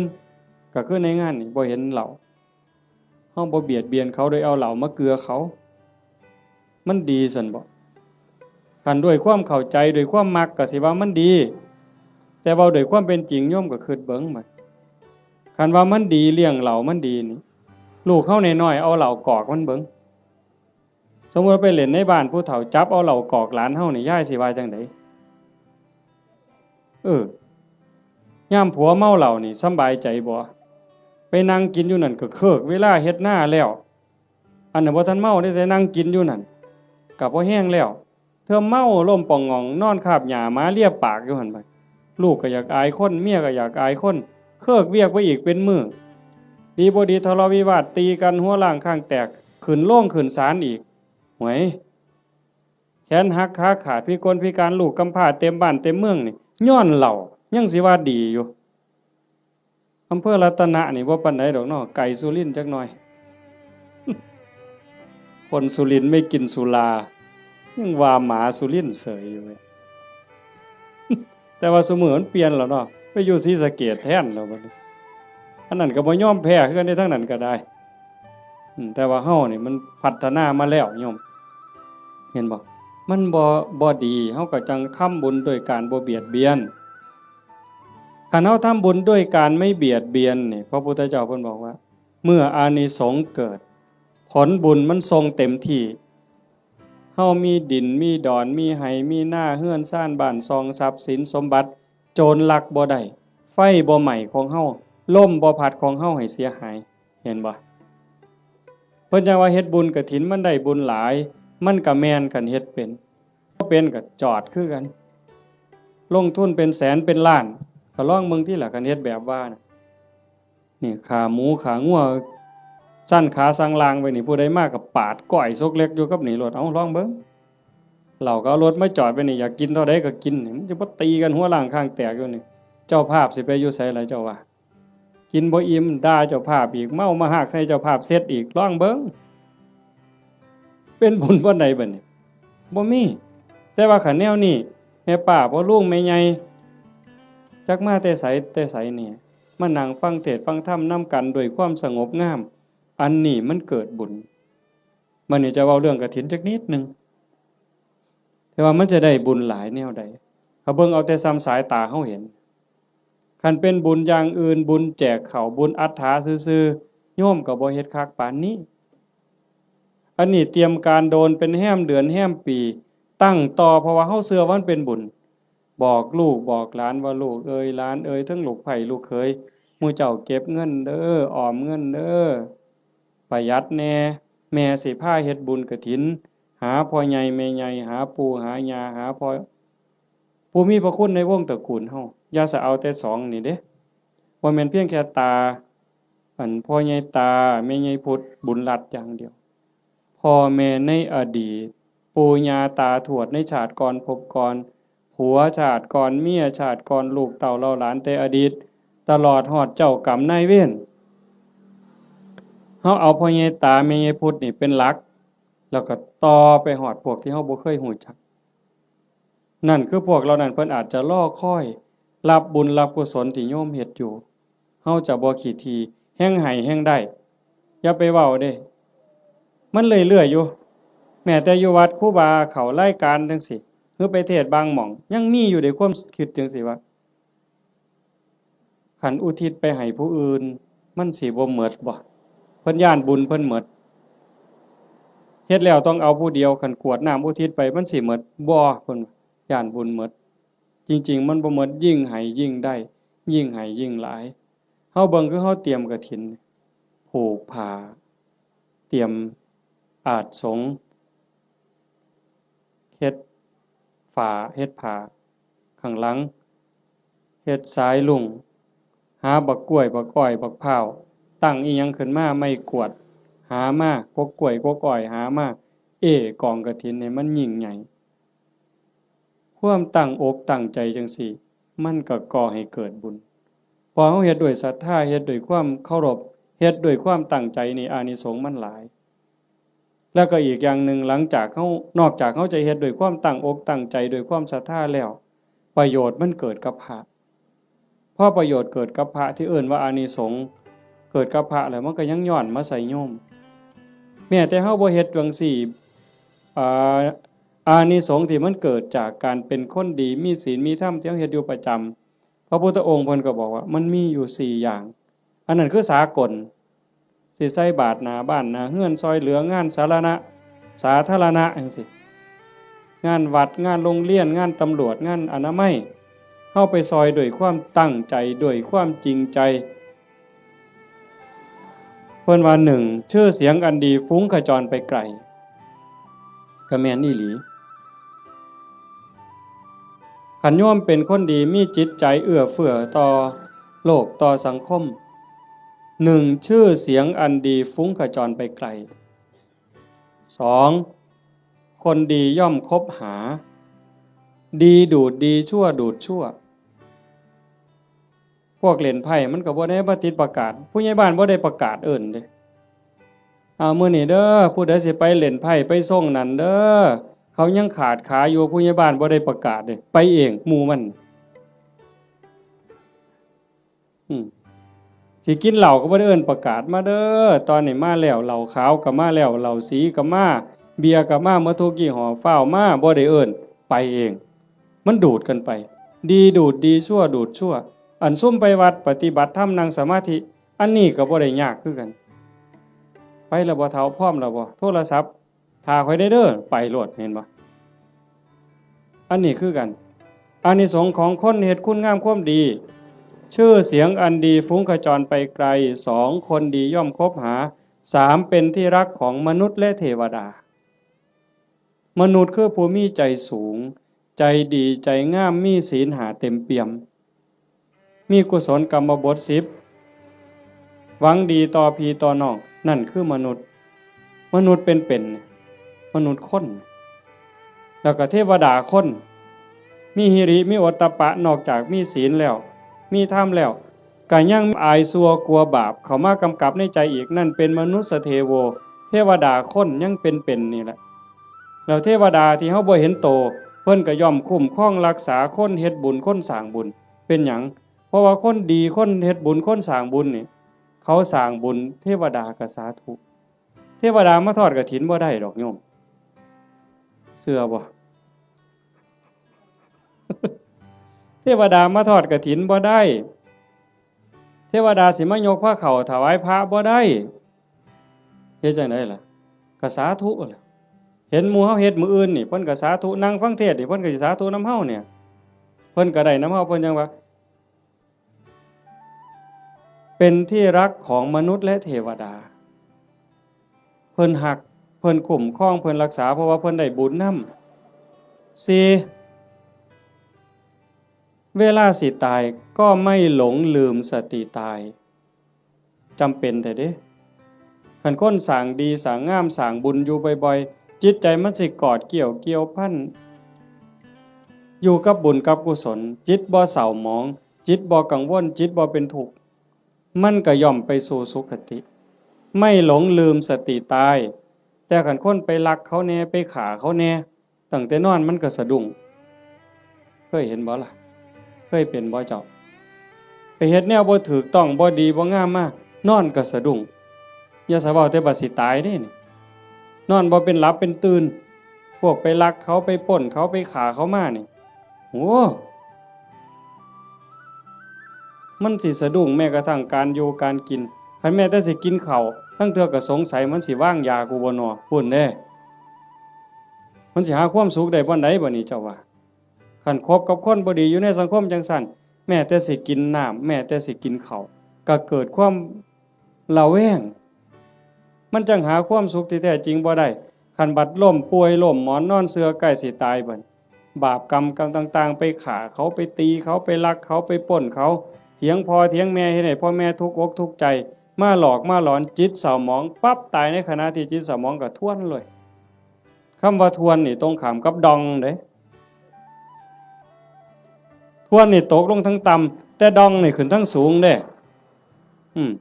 ก็คือในงานนี่บ่เห็นเหล้า เฮาบ่เบียดเบียนเขาโดยเอาเหล้ามาเกือเขา มันดีซั่นบ่ คันด้วยความเข้าใจ ด้วยความมักก็สิว่ามันดี แต่เว้าด้วยความเป็นจริง โยมก็คิดเบิ่งบัด คันว่ามันดี เลี้ยงเหล้ามันดีนี่ ลูกเฮาน้อยๆ เอาเหล้ากอกมันเบิ่ง สมมุติว่าไปเล่นในบ้านผู้เฒ่า จับเอาเหล้ากอกหลานเฮานี่ ยายสิว่าจั่งใด เออ ยามผัวเมาเหล้านี่สำบายใจบ่ ไปนั่งกินอยู่นั่นก็เคิกเวลาเฮ็ดนาแล้ว อันนั้นบ่ทันเมาเด้ แต่นั่งกินอยู่นั่น ก็พอแฮงแล้ว เทื่อเมาล้มป่องหง่อง นอนคาบหญ้าหมาเลียปากอยู่หั่นบัด ลูกก็อยากอายคน เมียก็อยากอายคน เคิกเวียกไปอีกเป็นมื้อ ดีบ่ดีทะเลาะวิวาทตีกัน หัวล้างข้างแตก ขึ้นโรงขึ้นศาลอีก หวย แขนหักขาขาด พิกลพิการ ลูกกำพร้าเต็มบ้านเต็มเมืองนี่ ย้อนเหล้า ยังสิว่าดีอยู่ อำเภอรัตนะนี่บ่ปานใดดอกเนาะ ไกลสุรินทร์จักหน่อย คนสุรินทร์ไม่กินสุรา ยังว่าหมาสุรินทร์เสยอยู่เว้ย แต่ว่าซุมื้อมันเปลี่ยนแล้วเนาะ ไปอยู่ศรีสะเกษแทนแล้วบัดนี้ อันนั้นก็บ่ยอมแพ้คือกันเด้ ทางนั้นก็ได้ อืม แต่ว่าเฮานี่มันพัฒนามาแล้วโยม เห็นบ่ มันบ่ บ่ดี เฮาก็จั่งทำบุญโดยการบ่เบียดเบียน คันเฮาทำบุญด้วยการไม่เบียดเบียนนี่ พระพุทธเจ้าเพิ่นบอกว่า เมื่ออานิสงส์เกิด ผลบุญมันส่งเต็มที่ เฮามีดิน มีดอน มีไฮ่ มีนา เฮือนซาน บ้านช่อง ทรัพย์สินสมบัติ โจรลักบ่ได้ ไฟบ่ไหม้ของเฮา ลมบ่พัดของเฮาให้เสียหาย เห็นบ่ เพิ่นจั่งว่าเฮ็ดบุญกฐินมันได้บุญหลาย มันก็แม่นคันเฮ็ดเป็น บ่เป็นก็จอดคือกัน ลงทุนเป็นแสนเป็นล้าน ก็ลองเบิ่งติล่ะ คันเฮ็ดแบบว่าน่ะ นี่ขาหมูขางัว ซั่นขาสั่งลางไว้นี่ ผู้ใดมาก็ปาดก้อยซกเล็กอยู่กับนี่โลด เอาลองเบิ่ง เหล้าก็เอารถมาจอดไว้นี่ อยากกินเท่าใดก็กินนี่ มันจะบ่ตีกันหัวล้างข้างแตกอยู่นี่ เจ้าภาพสิไปอยู่ไสล่ะเจ้าว่า กินบ่อิ่มด่าเจ้าภาพอีก เมามาฮากใส่เจ้าภาพเสร็จอีก ลองเบิ่ง เป็นบุญปานใดบัดนี้ บ่มี แต่ว่าคันแนวนี้ แม่ป้าพ่อลุงแม่ใหญ่ จักมาแต่ไสแต่ไสนี่ มานั่งฟังเทศน์ฟังธรรมนำกันด้วยความสงบงาม อันนี้มันเกิดบุญ บัดนี้จะเว้าเรื่องกฐินจักนิดหนึ่ง แต่ว่ามันจะได้บุญหลายแนวใด เขาเบิ่งเอาแต่ส่ำสายตาเฮาเห็น คันเป็นบุญอย่างอื่น บุญแจกข้าว บุญอัฏฐาซื่อๆ โยมก็บ่เฮ็ดคักปานนี้ อันนี้เตรียมการโดนเป็นแฮมเดือนแฮมปี ตั้งต่อ เพราะว่าเฮาเชื่อว่ามันเป็นบุญ บอกลูกบอกหลานว่า ลูกเอยหลานเอย ทั้งลูกใภ้ลูกเขย หมู่เจ้าเก็บเงินเด้อ ออมเงินเด้อ ประหยัดแหน่ แม่สิพาเฮ็ดบุญกฐิน หาพ่อใหญ่แม่ใหญ่ หาปู่หาย่า หาพ่อ ผู้มีพระคุณในวงตระกูลเฮา อย่าสะเอาแต่สองนี่เด้ บ่แม่นเพียงแค่ตา อันพ่อใหญ่ตา แม่ใหญ่พุทธ บุญรัตน์อย่างเดียว พ่อแม่ในอดีต ปู่ย่าตาทวดในชาติก่อนภพก่อน ผัวชาติก่อน เมียชาติก่อน ลูกเต้าเหล่าหลานแต่อดีต ตลอดฮอดเจ้ากรรมนายเวร เฮาเอาพ่อใหญ่ตาแม่ใหญ่พุทธนี่เป็นหลัก แล้วก็ต่อไปฮอดพวกที่เฮาบ่เคยฮู้จัก นั่นคือพวกเหล่านั้นเพิ่นอาจจะรอคอยรับบุญรับกุศลที่โยมเฮ็ดอยู่ เฮาจะบ่ขี้ถี่ แฮ่งให้แฮ่งได้ อย่าไปเว้าเด้ มันเรื่อยๆอยู่ แม้แต่อยู่วัดครูบาเข้ารายการจั่งซี้ หรือไปเทศน์บางหม่อง ยังมีอยู่เด้ ความคิดจั่งซี้ว่า คันอุทิศไปให้ผู้อื่น มันสิบ่หมดบ่ เพิ่นย้านบุญเพิ่นหมด เฮ็ดแล้วต้องเอาผู้เดียว คันกรวดน้ำอุทิศไป มันสิหมดบ่ เพิ่นย้านบุญหมด จริงๆ มันบ่หมด ยิ่งให้ยิ่งได้ ยิ่งให้ยิ่งหลาย เฮาเบิ่งคือเฮาเตรียมกฐิน ผูกผ้า เตรียมอาสน์สงฆ์ เฮ็ดฝา เฮ็ดผ้าข้างหลัง เฮ็ดสายลุง หาบักกล้วย บักอ้อย บักพร้าว ตั้งอีหยังขึ้นมา ไม้กวาด หามา กกกล้วย กกอ้อย หามา เอ้กองกฐินให้มันยิ่งใหญ่ ความตั้งอกตั้งใจจั่งซี้ มันก็ก่อให้เกิดบุญ พอเฮาเฮ็ดด้วยศรัทธา เฮ็ดด้วยความเคารพ เฮ็ดด้วยความตั้งใจนี่ อานิสงส์มันหลาย แล้วก็อีกอย่างหนึ่ง หลังจากเฮา นอกจากเฮาจะเฮ็ดด้วยความตั้งอกตั้งใจ ด้วยความศรัทธาแล้ว ประโยชน์มันเกิดกับพระ พอประโยชน์เกิดกับพระที่เอิ้นว่าอานิสงส์เกิดกับพระแล้ว มันก็ยังย้อนมาใส่โยม แม้แต่เฮาบ่เฮ็ดจั่งซี้ อ่า อานิสงส์ที่มันเกิดจากการเป็นคนดี มีศีล มีธรรม ที่เฮาเฮ็ดอยู่ประจำ พระพุทธองค์เพิ่นก็บอกว่ามันมีอยู่สี่อย่าง อันนั้นคือสากล สิใส่บาตรหน้าบ้านหน้าเฮือน ซ่อยเหลืองานสาธารณะ สาธารณะจั่งซี้ งานวัด งานโรงเรียน งานตำรวจ งานอนามัย เฮาไปซ่อยด้วยความตั้งใจ ด้วยความจริงใจ เพิ่นว่า หนึ่ง ชื่อเสียงอันดีฟุ้งขจรไปไกล ก็แม่นอีหลี คันโยมเป็นคนดี มีจิตใจเอื้อเฟื้อต่อโลก ต่อสังคม หนึ่ง ชื่อเสียงอันดีฟุ้งขจรไปไกล สอง คนดีย่อมคบหา ดีดูดดี ชั่วดูดชั่ว พวกเล่นไพ่มันก็บ่ได้มาติดประกาศ ผู้ใหญ่บ้านบ่ได้ประกาศเอิ้นเด้ เอามื้อนี้เด้อ ผู้ใดสิไปเล่นไพ่ไปซ่งนั่นเด้อ เขายังขาดขาอยู่ ผู้ใหญ่บ้านบ่ได้ประกาศเด้ ไปเองหมู่มัน อืม สิกินเหล้าก็บ่ได้เอิ้นประกาศ มาเด้อ ตอนนี้มาแล้ว เหล้าขาวก็มาแล้ว เหล้าสีก็มา เบียร์ก็มา หมดทุกยี่ห้อ ฟ้าวมา บ่ได้เอิ้น ไปเอง มันดูดกันไป ดีดูดดี ชั่วดูดชั่ว อันซุมไปวัดปฏิบัติธรรมนั่งสมาธิ อันนี้ก็บ่ได้ยากคือกัน ไปแล้วบ่เฒ่า พร้อมแล้วบ่ โทรศัพท์ ถ้าข้อยได้เด้อ ไปโลด เห็นบ่ อันนี้คือกัน อานิสงส์ของคนเฮ็ดคุณงามความดี ชื่อเสียงอันดีฟุ้งขจรไปไกล สอง คนดีย่อมคบหา สาม เป็นที่รักของมนุษย์และเทวดา มนุษย์คือผู้มีใจสูง ใจดี ใจงาม มีศีลห้าเต็มเปี่ยม มีกุศลกรรมบทสิบ หวังดีต่อพี่ต่อน้อง นั่นคือมนุษย์ มนุษย์เป็นๆ มนุษย์คน แล้วก็เทวดาคน มีหิริ มีโอตตัปปะ นอกจากมีศีลแล้ว มีธรรมแล้ว ก็ยังอายชั่วกลัวบาปเข้ามากำกับในใจอีก นั่นเป็นมนุสสเทโว เทวดาคนยังเป็นๆ นี่แหละ แล้วเทวดาที่เฮาบ่เห็นโต เพิ่นก็ย่อมคุ้มครองรักษาคนเฮ็ดบุญ คนสร้างบุญ เป็นหยัง เพราะว่าคนดี คนเฮ็ดบุญ คนสร้างบุญนี่ เขาสร้างบุญ เทวดาก็สาธุ เทวดามาทอดกฐินบ่ได้ดอกโยม เชื่อบ่ เทวดามาทอดกฐินบ่ได้ เทวดาสิมายกพระเข้าถวายพระบ่ได้ เฮ็ดจั่งใดล่ะ ก็สาธุล่ะ เห็นหมู่เฮาเฮ็ดมื้ออื่นนี่ เพิ่นก็สาธุ นั่งฟังเทศน์นี่ เพิ่นก็สิสาธุนำเฮาเนี่ย เพิ่นก็ได้นำเฮา เพิ่นยังว่า เป็นที่รักของมนุษย์และเทวดา เพิ่นฮัก เพิ่นคุ้มครอง เพิ่นรักษา เพราะว่าเพิ่นได้บุญนำ สี่ เวลาสิตายก็ไม่หลงลืมสติตาย จำเป็นแท้เด้ คันคนสร้างดีสร้างงามสร้างบุญอยู่บ่อยๆ จิตใจมันสิกอดเกี่ยวเกี่ยวพัน อยู่กับบุญกับกุศล จิตบ่เศร้าหมอง จิตบ่กังวล จิตบ่เป็นทุกข์ มันก็ย่อมไปสู่สุคติ ไม่หลงลืมสติตาย แต่คันคนไปลักเขาแหน่ ไปฆ่าเขาแหน่ ตั้งแต่นอนมันก็สะดุ้ง เคยเห็นบ่ล่ะ เคยเป็นบ่เจ้า ไปเฮ็ดแนวบ่ถูกต้อง บ่ดีบ่งามมา นอนก็สะดุ้ง อย่าสะเว้าแต่บัดสิตายเด้นี่ นอนบ่เป็นหลับเป็นตื่น พวกไปลักเขา ไปปล้นเขา ไปฆ่าเขามานี่ โอ้ มันสิสะดุ้งแม้กระทั่งการอยู่การกิน คันแม้แต่สิกินข้าว ลางเทื่อก็สงสัยมันสิวางยากูบ่น้อ พู้นเด้ มันสิหาความสุขได้บ่อนใดบ่นี่เจ้าว่า คันคบกับคนบ่ดีอยู่ในสังคมจังซั่น แม้แต่สิกินน้ำ แม้แต่สิกินข้าว ก็เกิดความระแวง มันจั่งหาความสุขที่แท้จริงบ่ได้ คันบัดล้มป่วยล้มหมอนนอนเสื่อใกล้สิตายบัด บาปกรรมกรรมต่างๆ ไปฆ่าเขา ไปตีเขา ไปลักเขา ไปปล้นเขา เถียงพ่อเถียงแม่ เฮ็ดให้พ่อแม่ทุกข์อกทุกข์ใจ มาหลอกมาหลอน จิตเศร้าหมองปั๊บ ตายในขณะที่จิตเศร้าหมองก็ทวนเลย คำว่าทวนนี่ตรงข้ามกับด่องเด้ ทวนนี่ตกลงทางต่ำ แต่ด่องนี่ขึ้นทางสูงเด้ อืม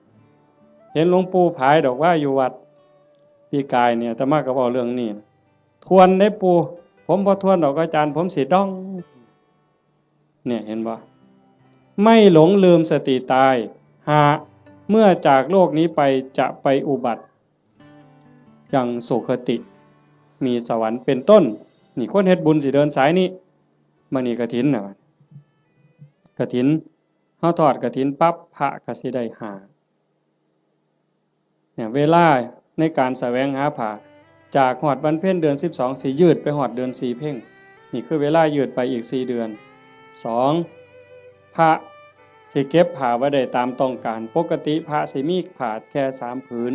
เห็นหลวงปู่ผายดอกว่าอยู่วัด ปีกายเนี่ย อาตมาก็เว้าเรื่องนี้ ทวนได้ปู่ ผมบ่ทวนดอกอาจารย์ ผมสิด่อง เนี่ย เห็นบ่ ไม่หลงลืมสติตาย ห้า เมื่อจากโลกนี้ไปจะไปอุบัติยังสุคติ มีสวรรค์เป็นต้น นี่คนเฮ็ดบุญสิเดินสายนี้ มื้อนี้กฐินน่ะ กฐิน เฮาทอดกฐินปั๊บ พระก็สิได้ห้า เนี่ย เวลาในการแสวงหาผ้า จากฮอดวันเพ็ญเดือนสิบสอง สิยืดไปฮอดเดือนสี่เพ็ญ นี่คือเวลายืดไปอีกสี่เดือน สอง พระสิเก็บผ้าไว้ได้ตามต้องการ ปกติพระสิมีผ้าแค่สามผืน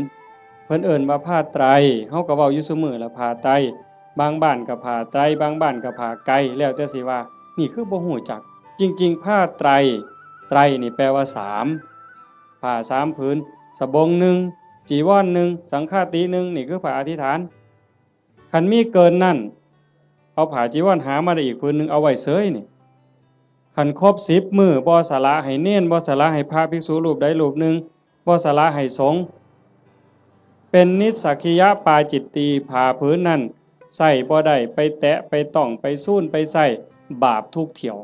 เพิ่นเอิ้นว่าผ้าไตร เฮาก็เว้าอยู่ซุมื้อละผ้าไตร บางบ้านก็ผ้าไตร บางบ้านก็ผ้าไก แล้วแต่สิว่า นี่คือบ่ฮู้จัก จริงๆ ผ้าไตร ไตรนี่แปลว่าสาม ผ้าสามผืน สบงหนึ่ง จีวรหนึ่ง สังฆาติหนึ่ง นี่คือผ้าอธิษฐาน คันมีเกินนั้น เอาผ้าจีวรหามาได้อีกผืนหนึ่ง เอาไว้เสยนี่ คันครบสิบมื้อ บ่สละให้เณร บ่สละให้พระภิกษุรูปใดรูปหนึ่ง บ่สละให้สงฆ์ เป็นนิสสักขิยปาจิตตี ผ้าผืนนั้นใส่บ่ได้ ไปแตะ ไปต้อง ไปซูน ไปใส่ บาปทุกเที่ยว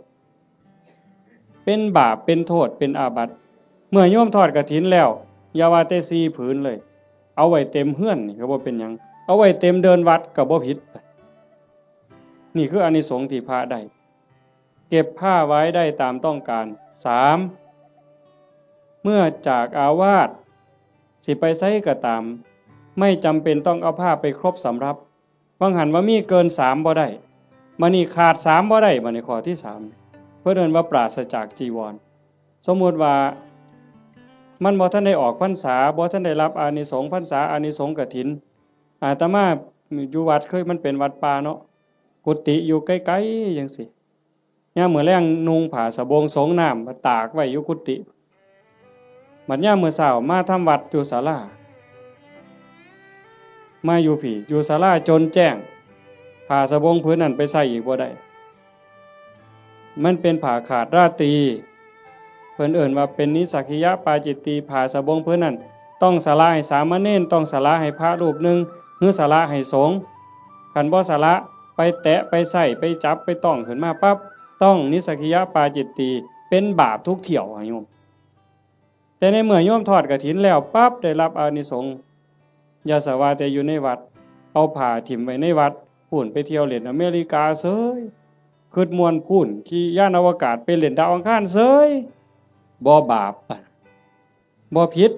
เป็นบาป เป็นโทษ เป็นอาบัติ เมื่อโยมทอดกฐินแล้ว อย่าว่าแต่สี่ผืนเลย เอาไว้เต็มเฮือนนี่ก็บ่เป็นหยัง เอาไว้เต็มเดินวัดก็บ่ผิด นี่คืออานิสงส์ที่พระได้ เก็บผ้าไว้ได้ตามต้องการ สาม เมื่อจากอาวาส สิไปไสก็ตาม ไม่จำเป็นต้องเอาผ้าไปครบสำรับ บางหันว่ามีเกินสามบ่ได้ บัดนี้ขาดสามบ่ได้ บัดนี้ข้อที่สาม เพิ่นเอิ้นว่าปราศจากจีวร สมมุติว่ามันบ่ทันได้ออกพรรษา บ่ทันได้รับอานิสงส์พรรษา อานิสงส์กฐิน อาตมาอยู่วัดเคย มันเป็นวัดป่าเนาะ กุฏิอยู่ไกลๆจังซี้ ยามมื้อแลงนุ่งผ้าสบงสงน้ำมาตากไว้อยู่กุฏิ บัดยามมื้อเช้ามาทำวัดอยู่ศาลา มาอยู่พี้ อยู่ศาลาจนแจ้ง ผ้าสบงผืนนั้นไปใส่อีกบ่ได้ มันเป็นผ้าขาดราตรี เพิ่นเอิ้นว่าเป็นนิสสักขิยปาจิตตี ผ้าสบงผืนนั้น ต้องสละให้สามเณร ต้องสละให้พระรูปหนึ่ง หรือสละให้สงฆ์ คันบ่สละ ไปแตะ ไปใส่ ไปจับ ไปต้องขึ้นมาปั๊บ ต้องนิสสักขิยปาจิตตี เป็นบาปทุกเที่ยวอะโยม แต่ในเมื่อโยมทอดกฐินแล้วปั๊บ ได้รับอานิสงส์ อย่าสะว่าแต่อยู่ในวัด เอาผ้าถิ่มไว้ในวัด พู้นไปเที่ยวเล่นอเมริกาเสย คิดม่วนพู้น ขี่ยานอวกาศไปเล่นดาวอังคารเสย บ่บาป บ่ผิด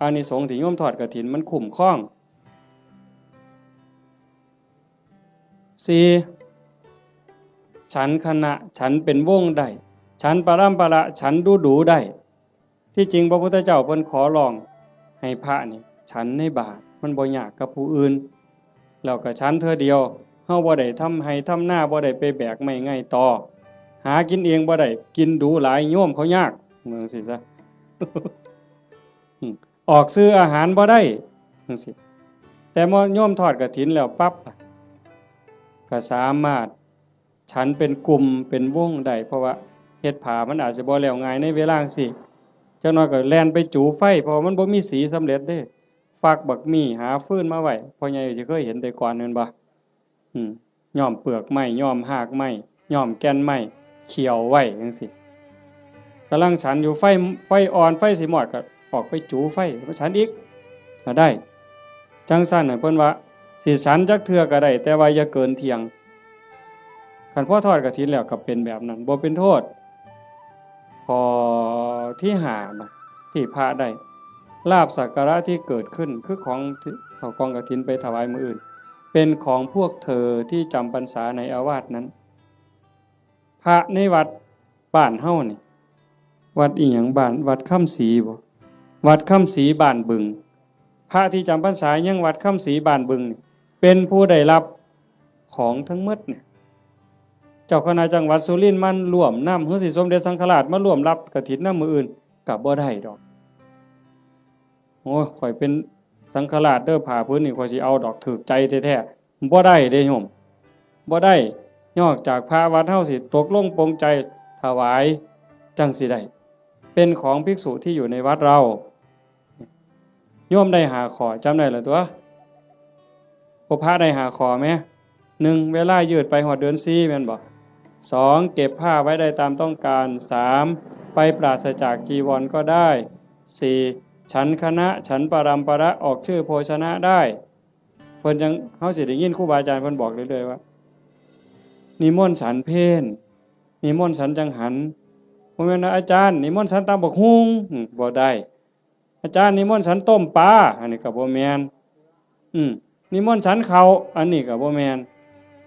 อานิสงส์ที่โยมทอดกฐินมันคุ้มครอง สี่ ฉันคณะ ฉันเป็นวงได้ ฉันปรำปรา ฉันดูดูได้ ที่จริงพระพุทธเจ้าเพิ่นขอร้องให้พระนี่ฉันในบาตร มันบ่ยากกับผู้อื่น แล้วก็ฉันเทื่อเดียว เฮาบ่ได้ทำไฮ่ทำนา บ่ได้ไปแบกไม้ไงต่อ หากินเองบ่ได้ กินดูหลาย โยมเขายาก ว่าจั่งซี้ซะ อืม ออกซื้ออาหารบ่ได้ จั่งซี้ แต่โยมทอดกฐินแล้วปั๊บ ก็สามารถฉันเป็นกลุ่มเป็นวงได้ เพราะว่าเฮ็ดผ้ามันอาจสิบ่แล้วง่ายในเวลาจั่งซี้ จักหน่อยก็แล่นไปจูไฟ เพราะว่ามันบ่มีสีสำเร็จเด้ ฟักบักมี่ หาฟืนมาไว้ พ่อใหญ่สิเคยเห็นแต่ก่อนแม่นบ่ อืม ย้อมเปลือกไม้ ย้อมฮากไม้ ย้อมแก่นไม้ เคี่ยวไว้จั่งซี้ กำลังฉันอยู่ ไฟ ไฟอ่อน ไฟสิมอด ก็ออกไปจูไฟ มาฉันอีก ก็ได้ จั่งซั้นน่ะ เพิ่นว่า สิฉันจักเทื่อก็ได้ แต่ว่าอย่าเกินเที่ยง คันพอทอดกฐินแล้วก็เป็นแบบนั้น บ่เป็นโทษ ข้อที่ห้านะ ที่พระได้ ลาภสักการะที่เกิดขึ้น คือของที่เอากองกฐินไปถวายมื้ออื่น เป็นของพวกเธอที่จำพรรษาในอาวาสนั้น พระในวัดบ้านเฮานี่ วัดอีหยัง บ้าน วัดคำศรีบ่ วัดคำศรีบ้านบึง พระที่จำพรรษายังวัดคำศรีบ้านบึงนี่ เป็นผู้ได้รับของทั้งหมดเนี่ย เจ้าคณะจังหวัดสุรินทร์มาร่วมนำ หรือสิสมเด็จสังฆราชมาร่วมรับกฐินนำมื้ออื่น ก็บ่ได้ดอก โอ้ย ข้อยเป็นสังฆราชเด้อ ผ้าผืนนี่ข้อยสิเอาดอก ถูกใจแท้ๆ บ่ได้เด้โยม บ่ได้ นอกจากพระวัดเฮาสิตกลงปลงใจถวาย จั่งสิได้ เป็นของภิกษุที่อยู่ในวัดเรา โยมได้ห้าข้อ จำได้แล้วตั๊ว พวกพระได้ห้าข้อแหม หนึ่ง เวลายืดไปฮอดเดือนสี่ แม่นบ่ สอง เก็บผ้าไว้ได้ตามต้องการ สาม ไปปราศจากจีวรก็ได้ สี่ ฉันคณะ ฉันปรำปรา ออกชื่อโภชนะได้ เพิ่นจั่ง เฮาสิได้ยินครูบาอาจารย์เพิ่นบอกเรื่อยๆว่า นิมนต์ฉันเพล นิมนต์ฉันจังหัน บ่แม่นว่า อาจารย์ นิมนต์ฉันตำบักหุ่ง อืม บ่ได้ อาจารย์ นิมนต์ฉันต้มปลา อันนี้ก็บ่แม่น อืม นิมนต์ฉันข้าว อันนี้ก็บ่แม่น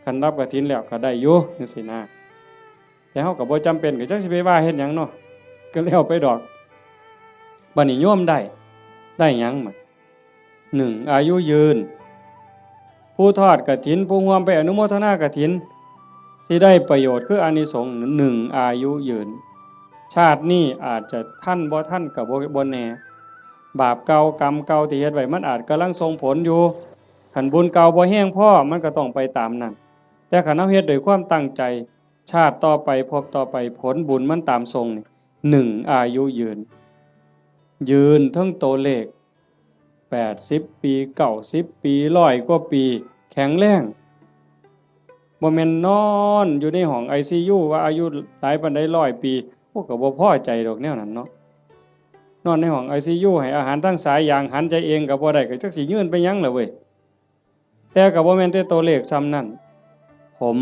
คันรับกฐินแล้วก็ได้อยู่จั่งซี้นะ แต่เฮาก็บ่จำเป็น ก็จักสิไปว่าเฮ็ดหยังเนาะ ก็แล้วไปดอก บัดนี้โยมได้ ได้หยังบัด หนึ่ง อายุยืน ผู้ทอดกฐิน ผู้ร่วมไปอนุโมทนากฐิน สิได้ประโยชน์คืออานิสงส์ หนึ่ง อายุยืน ชาตินี้อาจจะทันบ่ทันก็บ่ บ่แน่ บาปเก่ากรรมเก่าที่เฮ็ดไว้มันอาจกำลังส่งผลอยู่ คันบุญเก่าบ่แฮงพอ มันก็ต้องไปตามนั้น แต่คันเฮาเฮ็ดด้วยความตั้งใจ ชาติต่อไป ภพต่อไป ผลบุญมันตามส่งนี่ หนึ่ง อายุยืน ยืนเทิงตัวเลข แปดสิบปี เก้าสิบปี ร้อยกว่าปี แข็งแรง บ่แม่นนอนอยู่ในห้องไอซียู ว่าอายุหลายปานใด ร้อยปี โอ้ ก็บ่พอใจดอกแนวนั้นเนาะ นอนในห้องไอซียู ให้อาหารทางสายยาง หันใจเองก็บ่ได้ ก็จักสิยืนไปหยังล่ะเว้ย แต่ก็บ่แม่นแต่ตัวเลขส่ำนั้น ผม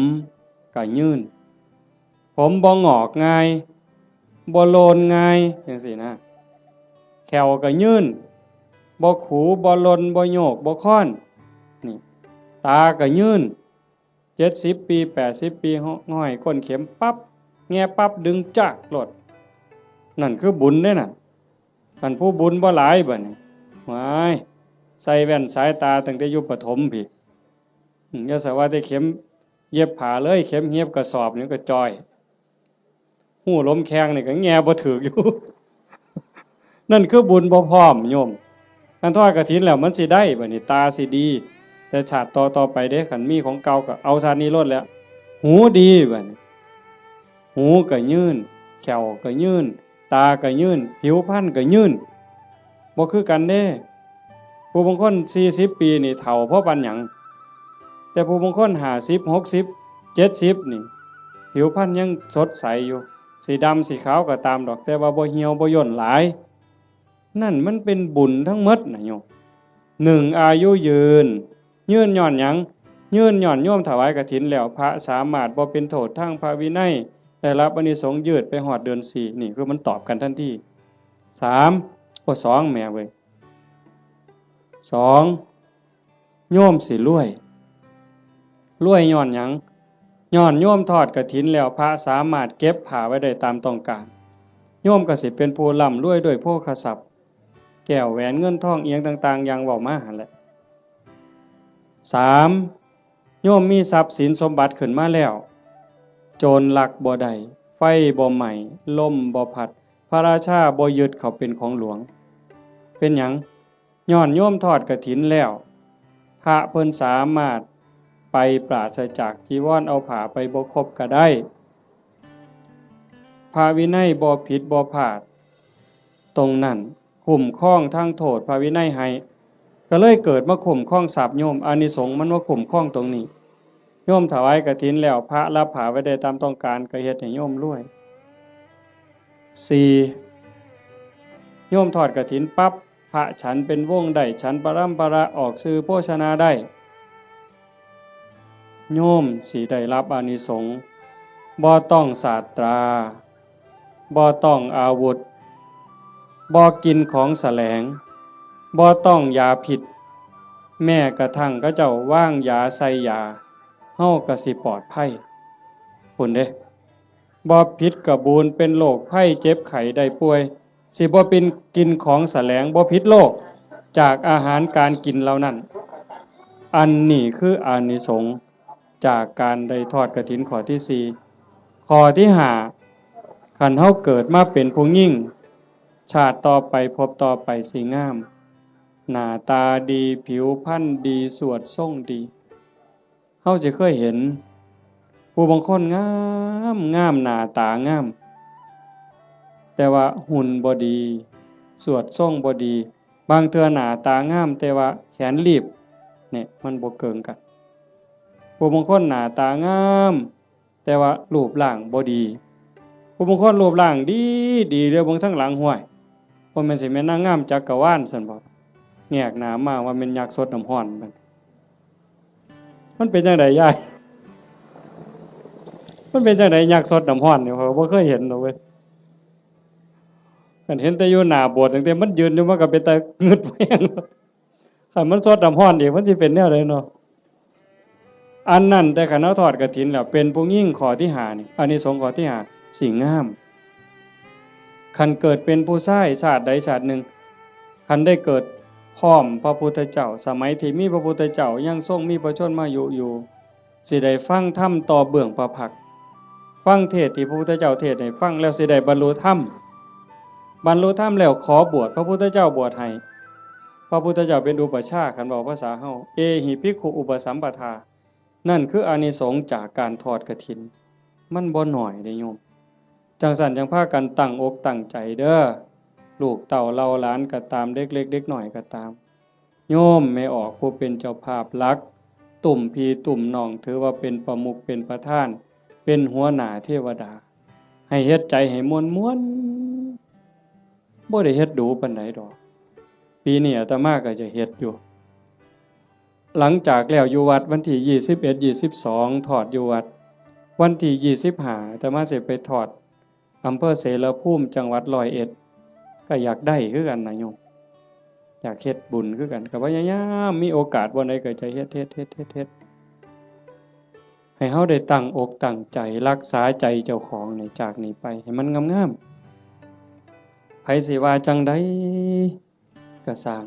ก็ยืน ผมบ่งอกง่าย บ่โลนง่าย จั่งซี้นะ แข้วก็ยืน บ่ขู บ่หล่น บ่โยก บ่คอน นี่ ตาก็ยืน เจ็ดสิบปี แปดสิบปี ห้อยก้นเข็มปั๊บ แงะปั๊บ ดึงจากโลด นั่นคือบุญเด้นั่น คันผู้บุญบ่หลายบัดนี้ ว้าย ใส่แว่นสายตาตั้งแต่อยู่ประถมพี้ อืม อย่าสะว่าแต่เข็มเย็บผ้าเลย เข็มเย็บกระสอบนี่ก็จ่อย ฮู้ลมแข้งนี่ก็แงะบ่ถืกอยู่ นั่นคือบุญบ่พร้อมโยม คันทอดกฐินแล้วมันสิได้บัดนี้ ตาสิดี แต่ชาติต่อๆไปเด้ คันมีของเก่าก็เอาชาตินี้โลดแหละ หูดีบัดนี้ หูก็ยืน แข้วก็ยืน ตาก็ยืน ผิวพรรณก็ยืน บ่คือกันเด้ ผู้บางคนสี่สิบปีนี่เฒ่าพอปานหยัง แต่ผู้บางคนห้าสิบ หกสิบ เจ็ดสิบนี่ ผิวพรรณยังสดใสอยู่ สิดำสิขาวก็ตามดอก แต่ว่าบ่เหี่ยวบ่ย่นหลาย นั่นมันเป็นบุญทั้งหมดนะโยม หนึ่ง อายุยืน ยืนย้อนหยัง ยืนย้อนโยมถวายกฐินแล้ว พระสามารถบ่เป็นโทษทางพระวินัย ได้รับอานิสงส์ยืดไปฮอดเดือนสี่ นี่คือมันตอบกันทันที สาม โอ้ สอง แหมเว้ย สอง โยมสิรวย รวยย้อนหยัง ย้อนโยมทอดกฐินแล้ว พระสามารถเก็บผ้าไว้ได้ตามต้องการ โยมก็สิเป็นผู้ร่ำรวยด้วยโภคทรัพย์ แก้วแหวนเงินทองอิหยังต่างๆ อย่างเว้ามาหั่นแหละ สาม โยมมีทรัพย์สินสมบัติขึ้นมาแล้ว โจรลักบ่ได้ ไฟบ่ไหม้ ลมบ่พัด พระราชาบ่ยึดเขาเป็นของหลวง เป็นหยัง ย้อนโยมทอดกฐินแล้ว พระเพิ่นสามารถไปปราศจากจีวร เอาผ้าไปบ่ครบก็ได้ พระวินัยบ่ผิดบ่พลาด ตรงนั้นคุ้มครองทางโทษพระวินัยให้ ก็เลยเกิดมาคุ้มครองทรัพย์โยม อานิสงส์มันมาคุ้มครองตรงนี้ โยมถวายกฐินแล้ว พระรับผ้าไว้ได้ตามต้องการ ก็เฮ็ดให้โยมรวย สี่ โยมทอดกฐินปั๊บ พระฉันเป็นวงได้ ฉันปรำปรา ออกสื่อโภชนาได้ โยมสิได้รับอานิสงส์ บ่ต้องสาตรา บ่ต้องอาวุธ บ่กินของแสลง บ่ต้องยาพิษ แม้กระทั่งเขาเจ้าวางยาใส่ยา เฮาก็สิปลอดภัย พุ้นเด้ บ่ผิดกะบูน เป็นโรคภัยเจ็บไข้ได้ป่วย สิบ่เป็นกินของแสลง บ่ผิดโรค จากอาหารการกินเหล่านั้น อันนี้คืออานิสงส์จากการได้ทอดกฐินข้อที่สี่ ข้อที่ห้า คันเฮาเกิดมาเป็นผู้หญิง ชาติต่อไปภพต่อไปสิงาม หน้าตาดี ผิวพรรณดี สวดทรงดี เฮาสิเคยเห็น ผู้บางคนงามงาม หน้าตางาม แต่ว่าหุ่นบ่ดี สวดทรงบ่ดี บางเทื่อหน้าตางาม แต่ว่าแขนลีบ เนี่ย มันบ่เกิ่งกัน ผู้บางคนหน้าตางาม แต่ว่ารูปร่างบ่ดี ผู้บางคนรูปร่างดีดี เดี๋ยวเบิ่งทางหลัง ห้วย บ่แม่นสิแม่นนางงามจักรวาลซั่นบ่ แงกหน้ามาว่าแม่นยักษ์ซดน้ำร้อนมัน มันเป็นจั่งใดยาย มันเป็นจั่งใดยักษ์ซดน้ำร้อนนี่ ข้อยบ่เคยเห็นดอกเว้ย คันเห็นแต่อยู่หน้าโบสถ์ ตั้งแต่มันยืนอยู่ มันก็เป็นตางึดแฮง คันมันซดน้ำร้อนอีก มันสิเป็นแนวใดเนาะ อันนั้น แต่คันเฮาทอดกฐินแล้ว เป็นผู้หญิงข้อที่ห้านี่ อานิสงส์ข้อที่ห้า สิงาม คันเกิดเป็นผู้ชายชาติใดชาติหนึ่ง คันได้เกิดพร้อมพระพุทธเจ้า สมัยที่มีพระพุทธเจ้ายังทรงมีพระชนมายุอยู่ สิได้ฟังธรรมต่อเบื้องพระพักตร์ ฟังเทศน์ที่พระพุทธเจ้าเทศน์ให้ฟังแล้วสิได้บรรลุธรรม บรรลุธรรมแล้วขอบวช พระพุทธเจ้าบวชให้ พระพุทธเจ้าเป็นอุปัชฌาย์ คันเว้าภาษาเฮา เอหิภิกขุอุปสัมปทา นั่นคืออานิสงส์จากการทอดกฐิน มันบ่น้อยเด้โยม จั่งซั้นจั่งพากันตั้งอกตั้งใจเด้อ ลูกเต้าเหล่าหลานก็ตาม เด็กเล็กเด็กน้อยก็ตาม โยมแม่ออกผู้เป็นเจ้าภาพหลัก ตุ้มพี่ตุ้มน้อง ถือว่าเป็นประมุขเป็นประธาน เป็นหัวหน้าเทวดา ให้เฮ็ดใจให้ม่วนๆ บ่ได้เฮ็ดดูปานใดดอก ปีนี้อาตมาก็จะเฮ็ดอยู่ หลังจากแล้วอยู่วัดวันที่ยี่สิบเอ็ด ยี่สิบสอง ทอดอยู่วัด วันที่ยี่สิบห้า อาตมาสิไปทอดอำเภอเสรภูมิ จังหวัดร้อยเอ็ด ก็อยากได้คือกันนะโยม อยากเฮ็ดบุญคือกัน ก็พยายามมีโอกาสบ่อนใดก็จะเฮ็ด เฮ็ด เฮ็ด เฮ็ด เฮ็ด ให้เฮาได้ตั้งอกตั้งใจรักษาใจเจ้าของนี่ จากนี้ไปให้มันงามๆ ไผสิว่าจั่งใดก็ซ่าง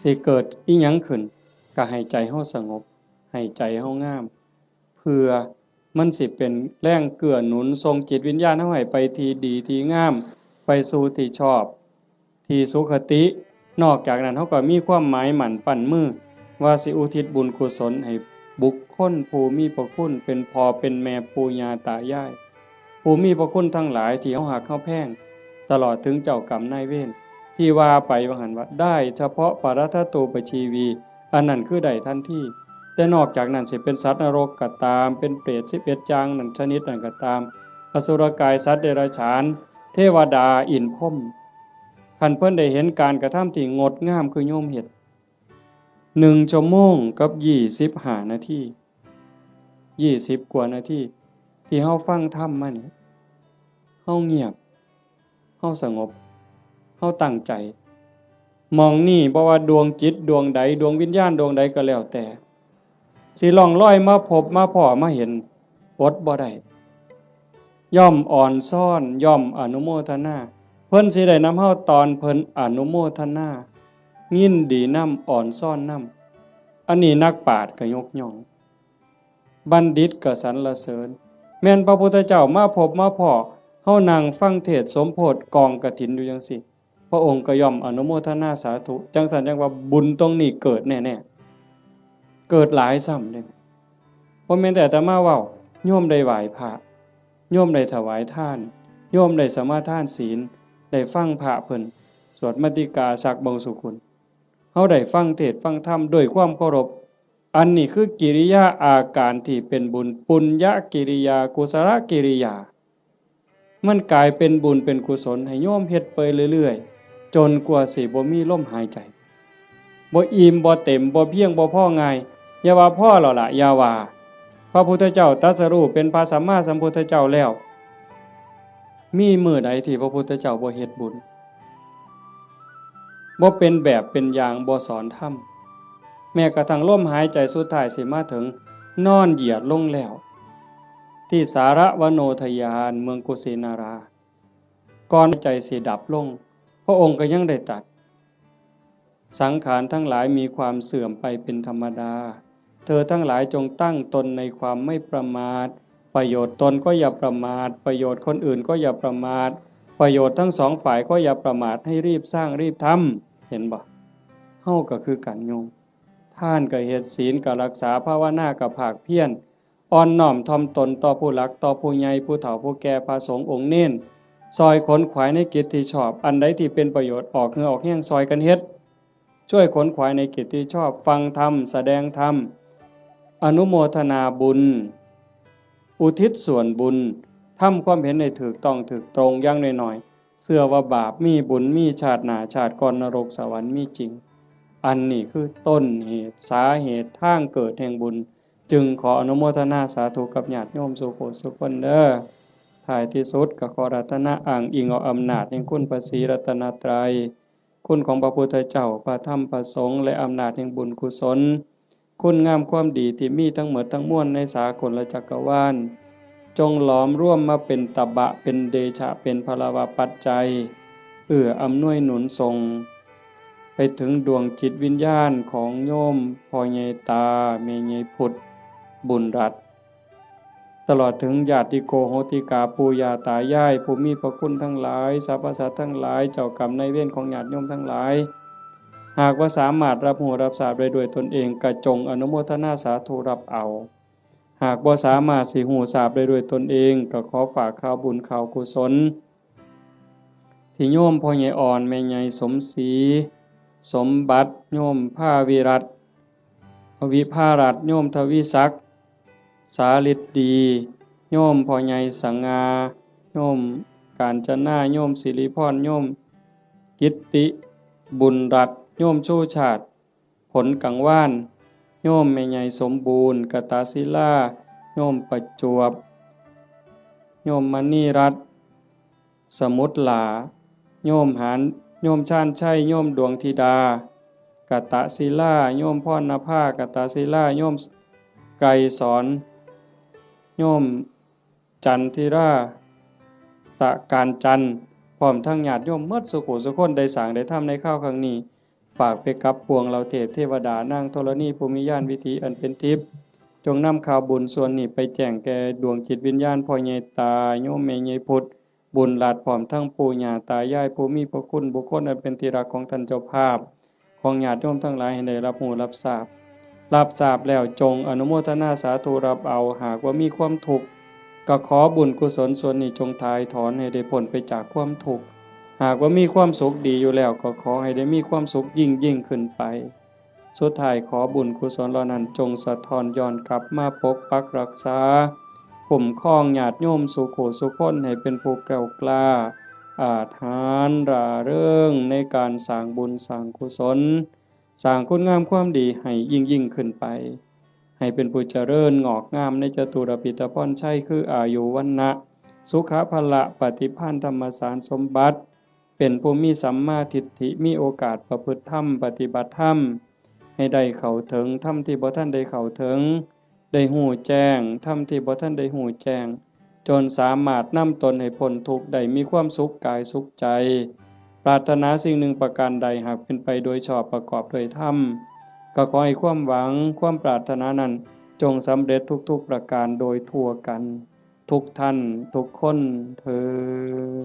สิเกิดอิหยังขึ้น ก็ให้ใจเฮาสงบ ให้ใจเฮางาม เพื่อมันสิเป็นแรงเกื้อหนุนส่งจิตวิญญาณเฮาให้ไปที่ดีที่งาม ไปสู่ที่ชอบ ที่สุคติ นอกจากนั้นเฮาก็มีความหมายมั่นปั้นมือ ว่าสิอุทิศบุญกุศลให้บุคคลผู้มีพระคุณ เป็นพ่อเป็นแม่ปู่ย่าตายาย ผู้มีพระคุณทั้งหลายที่เฮาฮักเฮาแพง ตลอดถึงเจ้ากรรมนายเวร ที่ว่าไปว่าหั่นว่า ได้เฉพาะปรัตถตูปชีวี อันนั้นคือได้ทันที แต่นอกจากนั้นสิเป็นสัตว์นรกก็ตาม เป็นเปรตสิบเอ็ดอย่างนั้นชนิดนั้นก็ตาม อสุรกาย สัตว์เดรัจฉาน เทวดา อินทร์พรหม คันเพิ่นได้เห็นการกระทำที่งดงามคือโยมเฮ็ด หนึ่งชั่วโมงกับยี่สิบห้านาที ยี่สิบกว่านาที ที่เฮาฟังธรรมมานี่ เฮาเงียบ เฮาสงบ เฮาตั้งใจ หม่องนี่บ่ว่าดวงจิตดวงใด ดวงวิญญาณดวงใดก็แล้วแต่ สิล่องลอยมาพบมาพ้อมาเห็น อดบ่ได้ ย่อมอ่อนซ้อน ย่อมอนุโมทนา เพิ่นสิได้นำเฮาตอนเพิ่นอนุโมทนา ยินดีนำ อ่อนซ้อนนำ อันนี้นักปราชญ์ก็ยกย่อง บัณฑิตก็สรรเสริญ แม่นพระพุทธเจ้ามาพบมาพ้อ เฮานั่งฟังเทศน์สมโภชกองกฐินอยู่จังซี้ พระองค์ก็ย่อมอนุโมทนาสาธุ จังซั่นจังว่าบุญตรงนี้เกิดแน่ๆ เกิดหลายซ้ำเด้ บ่แม่นแต่อาตมาเว้า โยมได้ไหว้พระ โยมได้ถวายทาน โยมได้สมาทานศีล ได้ฟังพระเพิ่นสวดมัตติกาสักบงสุกุล เฮาได้ฟังเทศน์ฟังธรรมด้วยความเคารพ อันนี้คือกิริยาอาการที่เป็นบุญ ปุญญกิริยา กุศลกิริยา มันกลายเป็นบุญเป็นกุศลให้โยมเฮ็ดไปเรื่อยๆ จนกว่าสิบ่มีลมหายใจ บ่อิ่มบ่เต็ม บ่เพียงบ่พอง่าย อย่าว่าพอแล้วล่ะ อย่าว่า พระพุทธเจ้าตรัสรู้เป็นพระสัมมาสัมพุทธเจ้าแล้ว มีมื้อใดที่พระพุทธเจ้าบ่เฮ็ดบุญ บ่เป็นแบบเป็นอย่าง บ่สอนธรรม แม้กระทั่งลมหายใจสุดท้ายสิมาถึง นอนเหยียดลงแล้ว ที่สารวโนทยาน เมืองกุสินารา ก่อนใจสิดับลง พระองค์ก็ยังได้ตรัส สังขารทั้งหลายมีความเสื่อมไปเป็นธรรมดา เธอทั้งหลายจงตั้งตนในความไม่ประมาท ประโยชน์ตนก็อย่าประมาท ประโยชน์คนอื่นก็อย่าประมาท ประโยชน์ทั้งสองฝ่ายก็อย่าประมาท ให้รีบสร้างรีบทำ เห็นบ่ เฮาก็คือกันโยม ทานก็เฮ็ด ศีลก็รักษา ภาวนาก็ภาคเพียร อ่อนน้อมถ่อมตนต่อผู้หลัก ต่อผู้ใหญ่ ผู้เฒ่า ผู้แก่ พระสงฆ์องค์เณร ซอยขนขวายในกิจที่ชอบ อันใดที่เป็นประโยชน์ ออกเหงื่อออกแฮงซอยกันเฮ็ด ช่วยขนขวายในกิจที่ชอบ ฟังธรรม แสดงธรรม อนุโมทนาบุญ อุทิศส่วนบุญ ทำความเห็นให้ถูกต้องถูกตรง อย่างน้อยๆ เชื่อว่าบาปมี บุญมี ชาติหน้าชาติก่อน นรกสวรรค์มีจริง อันนี้คือต้นเหตุ สาเหตุ ทางเกิดแห่งบุญ จึงขออนุโมทนาสาธุกับญาติโยมสู่ผู้สู่คนเด้อ ท้ายที่สุดก็ขออาราธนาอ้างอิงเอาอำนาจแห่งคุณพระศรีรัตนตรัย คุณของพระพุทธเจ้า พระธรรม พระสงฆ์ และอำนาจแห่งบุญกุศล คุณงามความดีที่มีทั้งหมดทั้งมวลในสากลจักรวาล จงหลอมรวมมาเป็นตบะ เป็นเดชะ เป็นพลวปัจจัย เอื้ออำนวยหนุนส่ง ไปถึงดวงจิตวิญญาณของโยมพ่อใหญ่ตา แม่ใหญ่พุทธ บุญรัตน์ ตลอดถึงญาติโกโหติกา ปู่ย่าตายาย ผู้มีพระคุณทั้งหลาย สรรพสัตว์ทั้งหลาย เจ้ากรรมนายเวรของญาติโยมทั้งหลาย หากว่าสามารถรับรู้รับทราบได้ด้วยตนเอง ก็จงอนุโมทนาสาธุรับเอา หากบ่สามารถสิรู้ทราบได้ด้วยตนเอง ก็ขอฝากข่าวบุญข่าวกุศล ที่โยมพ่อใหญ่อ่อน แม่ใหญ่สมศรี สมบัติ โยมภาวิรัตน์ วิภารัตน์ โยมทวีศักดิ์ สาฤทธิ์ดี โยมพ่อใหญ่สง่า โยมกาญจนา โยมสิริพร โยมกิตติ บุญรัตน์ โยมชูชาติ ผลกังวาน โยมแม่ใหญ่สมบูรณ์ กตศิลา โยมประจวบ โยมมณีรัตน์ สมุทรหลา โยมหาน โยมชาญชัย โยมดวงธิดา กตศิลา โยมพรณภา กตศิลา โยมไกรสอน โยมจันทิรา ตะการจันทร์ พร้อมทั้งญาติโยมหมดสุขุสุคนได้สร้างได้ทำในคราวครั้งนี้ ฝากไปกับปวงเหล่าเทพเทวดานางธรณีผู้มีญาณวิถีอันเป็นทิพย์ จงนำข่าวบุญส่วนนี้ไปแจ้งแก่ดวงจิตวิญญาณพ่อใหญ่ตา โยมแม่ใหญ่พุทธ บุญรัตน์ พร้อมทั้งปู่ย่าตายายผู้มีพระคุณ บุคคลอันเป็นที่รักของท่านเจ้าภาพ ของญาติโยมทั้งหลายให้ได้รับรู้รับทราบ รับทราบแล้วจงอนุโมทนาสาธุรับเอา หากว่ามีความทุกข์ ก็ขอบุญกุศลส่วนนี้จงถ่ายถอนให้ได้พ้นไปจากความทุกข์ หากว่ามีความสุขดีอยู่แล้ว ก็ขอให้ได้มีความสุขยิ่งยิ่งขึ้นไป สุดท้ายขอบุญกุศลเหล่านั้นจงสะท้อนย้อนกลับมาปกปักรักษา คุ้มครองญาติโยมสุขุสุคนให้เป็นผู้แกล้วกล้า อาจหาญร่าเริงในการสร้างบุญสร้างกุศล สร้างคุณงามความดีให้ยิ่งยิ่งขึ้นไป ให้เป็นผู้เจริญงอกงามในจตุรพิธพรชัย คืออายุ วรรณะ สุขะ พละ ปฏิภาณ ธรรมสารสมบัติ เป็นผู้มีสัมมาทิฏฐิ มีโอกาสประพฤติธรรม ปฏิบัติธรรม ให้ได้เข้าถึงธรรมที่บ่ทันได้เข้าถึง ได้ฮู้แจ้งธรรมที่บ่ทันได้ฮู้แจ้ง จนสามารถนำตนให้พ้นทุกข์ได้ มีความสุขกายสุขใจ ปรารถนาสิ่งหนึ่งประการใด หากเป็นไปโดยชอบประกอบด้วยธรรม ก็ขอให้ความหวังความปรารถนานั้นจงสำเร็จทุกๆประการโดยทั่วกัน ทุกท่านทุกคนเทอญ